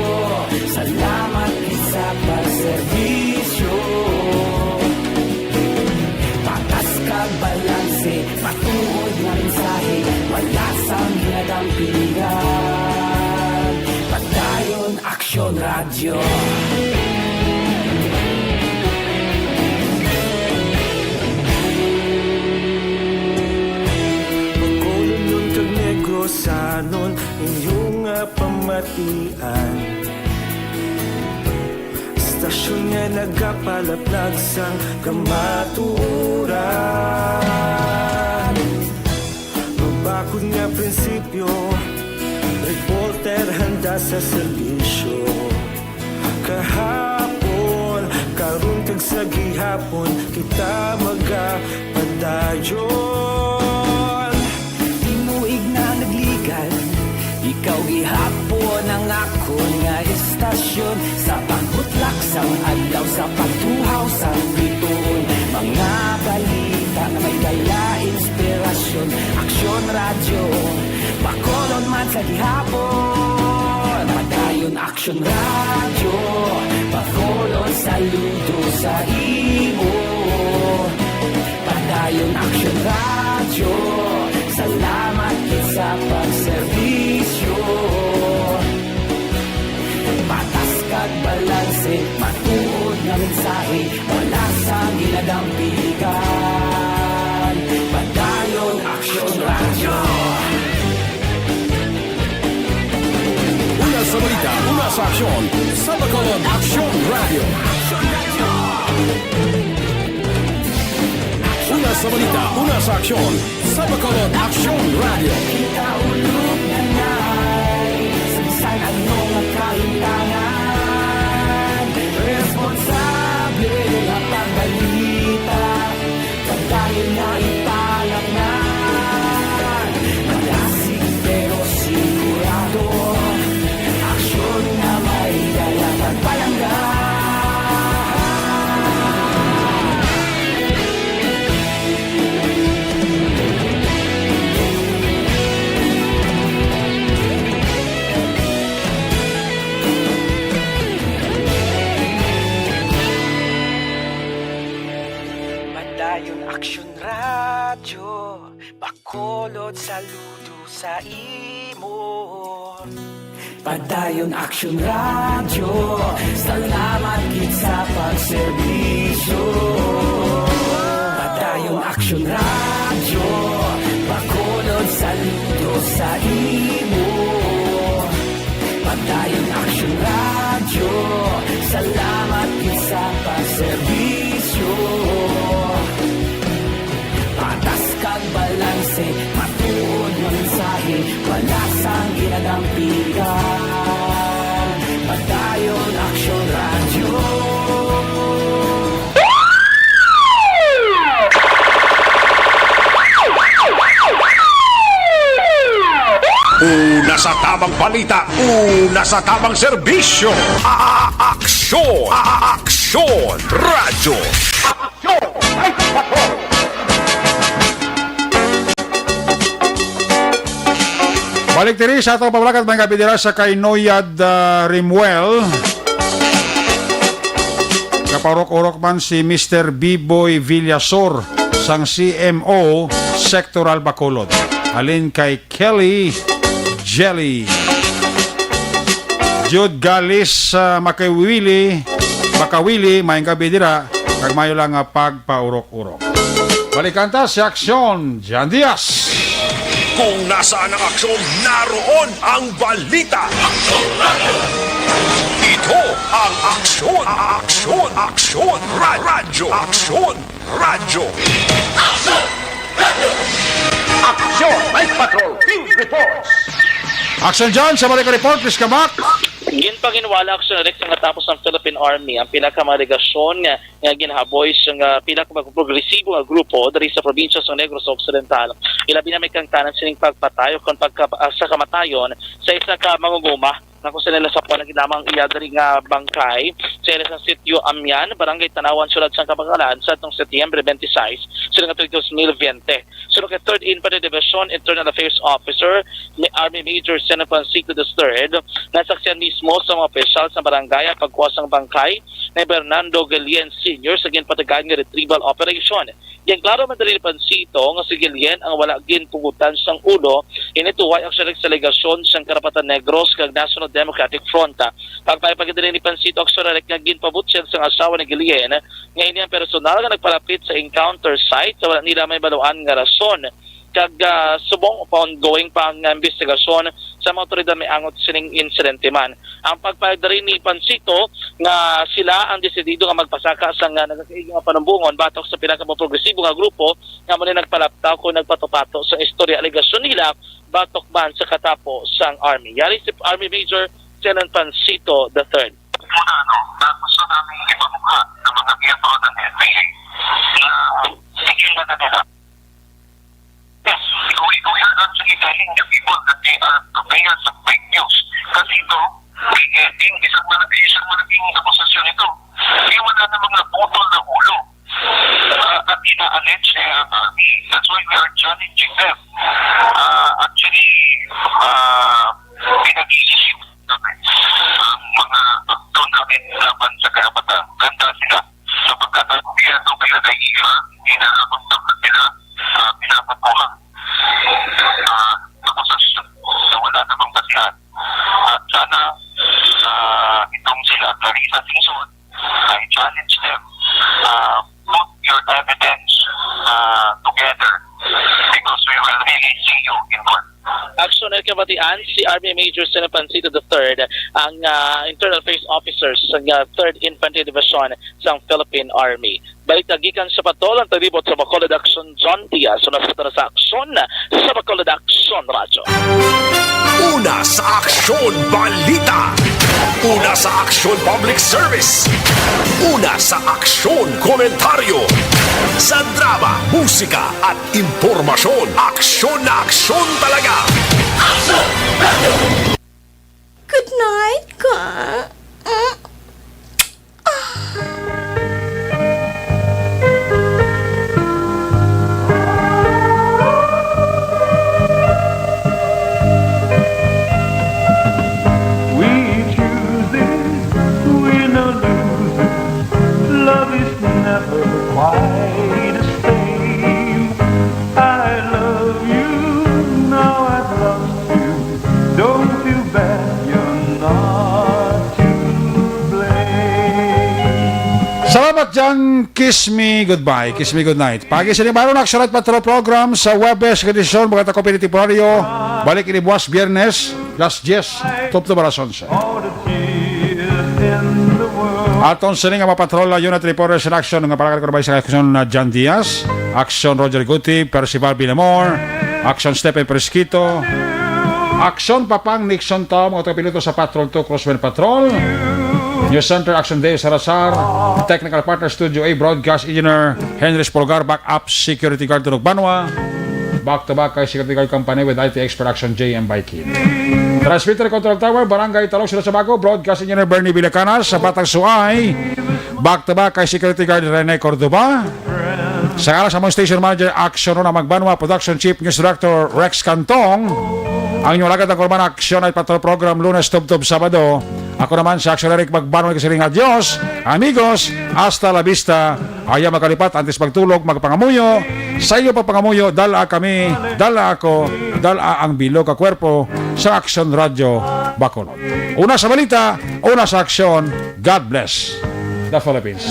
salamat gid sa pagserbisyo. Patas kag balanse, matuod nga mensahe, wala sang ginadampigan. Padayon Aksyon Radyo. Bacolodnon kag Negrosanon, inyo nga pamat- Istasyon nga nagapalaplag sang kamatuoran. Mabakod nga prinsipyo, reporter handa sa serbisyo. Kahapon, karon kag sa gihapon, kita magapadayon. Tinuig na nagligan, ikaw gihapon ang akon nga istasyon. Sa pagbutlak sang adlaw, sa pagtuhaw sang bituon, mga balita nga may dala inspirasyon. Aksyon Radyo, Bacolod man sa gihapon. Padayon Aksyon Radyo, Bacolod saludo sa imo. Padayon Aksyon Radyo, salamat gid sa pagserbisyo. Patas kag balanse, matuod nga mensahe, wala sang ginadampigan. Padayon Aksyon Radyo. Una sa balita, una sa aksyon, sa Bacolod Aksyon Radyo. Una sa balita, una sa aksyon, sa Bacolod Aksyon Radyo. Kita ulog na nay, sa bisan ano nga kahintangan, responsable nga pagbalita. Padayon nga ipalaknag, malasig pero sigurado. Aksyon nga may dala pagpalangga. Padayon Aksyon Radyo, Bacolod saludo sa imo. Padayon Aksyon Radyo, salamat gid sa pagserbisyo. Padayon Aksyon Radyo, Bacolod saludo sa imo. Padayon Aksyon Radyo, salamat gid sa pagserbisyo. Patas kag balanse, matuod nga mensahe, wala sang ginadampigan. Padayon Aksyon Radyo. Una sa tamang balita, una sa tamang serbisyo. A-, a-, aksyon, a-, a-, aksyon, radyo. Aksyon, ay, patrol. Balik diri sa atong pamalakat, mga kabidira, sa kay Noyad, ah, Rimuel. Kapaurok-urok man si Mister Biboy Villasor sang C M O Sectoral Bacolod. Halin kay Kelly Jelly. Jude Galis, ah, Makawili, Makawili, maayong gabi dira, kag maayo lang nga pagpaurok-urok. Balikan ta si Aksyon, Jan Diaz. Kung nasaan ang aksyon, naroon ang balita. Ito ang Aksyon, Aksyon, Aksyon, Ra-, Radyo, Aksyon, Radyo. Aksyon! Aksyon! Night Patrol Field Reports! Action John, sa balik report, please come back. Ginpaginwala, Action Rex, nga tapos ang Philippine Army ang pila ka mga delegasyon nga, nga ginhaboy sa nga pila ka mga progresibo nga grupo diri sa probinsya sa Negros Occidental. Ilabi na may kangtanan sining pagpatay o kon pagka-, ah, sa kamatayon sa isa ka mangunguma nga kung sila sa panagin lamang iya diri nga bangkay sa ila sa Sitio Amian, Barangay Tanawan, Syudad sang Kabangalan sa atong Setyembre twenty-six, sila nga tuig dos mil veinte. Suno kay Third Infantry Division Internal Affairs Officer, ni Army Major Seno Pancito the third, nasaksihan mismo sa mga opisyal sa barangay ang pagkuha sang bangkay ni Bernardo Guillen Senior sa ginpatagaan nga retrieval operation. Ginklaro man diri ni Pancito nga si Guillen ang wala ginpugutan sang ulo, ini tuway ang siya sa alegasyon sang Karapatan Negros kag National Democratic Front. Pagpayag pa gid diri ni Pancito, Action Rex, nga ginpabutyag sang asawa ni Guillen nga ini ang personal nga nagpalapit sa encounter site sa wala nila mahibaluan nga rason. Kag, ah, subong pa ongoing pa ang, ah, investigasyon sa mga otoridad may angot sining insidente man. Ang pagpayag diri ni Pansito nga sila ang desidido nga magpasaka sa nga nagakaigo nga panumbongon batok sa pinakamaprogresibo nga grupo nga amo ni nagpalaptaw kung nagpatupato sa istorya alegasyon nila batok man sa katapo sang army. Yari si Army Major Senan Pansito the third. Muna, no, na gusto namin ipamukha sa mga P F O ng N P A na tigilan na nila. Yes, we, we are actually telling the people that they are purveyors of fake news. Kasi ito, may heading, isang malaki, isang malaking akusasyon ito. Yung wala na mga putol na ulo. Ah, at ina-allege, eh, ah, that's why we are challenging them. Ah, actually, ah, pinag-iisip namin ang mga akto namin laban sa karapatan. Ganda sila. Sapagkat ang gobyerno ngayon ay, ah, ginagawa nila, ah, pinapakuha, ah, akusasyon na wala namang basihan. At sana, ah, itong sila Clarissa Singson, I challenge them, ah, put your evidence, ah, together because we will really see you in court. Aksyon na kabatian si Army Major Senapancito the third, ang, ah, Internal Affairs Officer sa, ah, Third Infantry Division sang Philippine Army. Balita gikan sa Patol, ang taglibot sa Bacolod Aksyon, John Diaz. Una sa, sa Aksyon, sa Bacolod Aksyon Radyo. Una sa Aksyon Balita. Una sa Aksyon Public Service. Una sa Aksyon Komentaryo. Sa drama, musika at impormasyon, aksyon na aksyon talaga. Good night, ka. Mm. We choose this, we no lose this. Love is never quite the same. I love you, now I've lost you. Don't feel bad, you're not to blame. Salamat, Jan. Kiss me goodbye, kiss me goodnight. Pagi sa Nibaron Action Night Patrol Program sa Webes nga edisyon, mga takopi ni temporaryo. Balik ini buwas, Biyernes, alas diyes, tubtob alas onse. Aton sini nga mapatrol na unit reporters in action nga palakad ko na ba sa aksyon na John Diaz, aksyon Roger Guti, Percival Villamor, aksyon Stephen Presquito, aksyon Papang Nixon Tao, mga piloto sa Patrol two Crosswind Patrol, News Center, aksyon Dave Salazar, technical partner Studio A, broadcast engineer Henry Spolgar, backup security guard Tunog Banwa, back to back kay security guard company with I T expert aksyon J M Baikin. Transmitter control tower, Barangay Talog, Ciudad Sabaco, broadcast engineer Bernie Villacanas, sa Batang Suay, back to back kay security guard Rene Cordova. Sa ngalan sa among station manager, Action Rona Magbanwa, production chief, news director Rex Cantong. Ang inyong lagad ang kurban, Action Night Patrol Program, Lunes, tubtob, Sabado. Ako naman si Action Eric Magbanwa, nagasiling, "Adios, amigos, hasta la vista." Ayaw magkalipat, antes magtulog, magpangamuyo. Sa iyo pagpangamuyo, dala kami, dala ako, dala ang bilog ka kwerpo sa Action Radio Bacolod. Una sa balita, una sa aksyon. God bless the Philippines.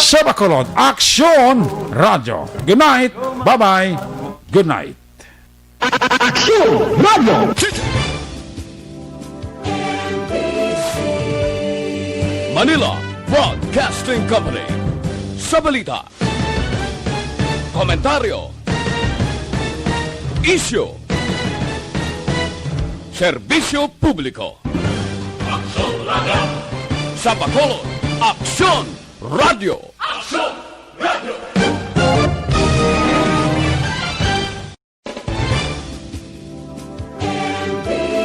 Sa Bacolod, Aksyon Radyo. Good night. Bye-bye. Good night. Aksyon Radyo. Manila Broadcasting Company. Sa balita, komentaryo, isyu, serbisyo publiko. Aksyon Radyo. Sa Bacolod, Aksyon Radyo. Aksyon Radyo.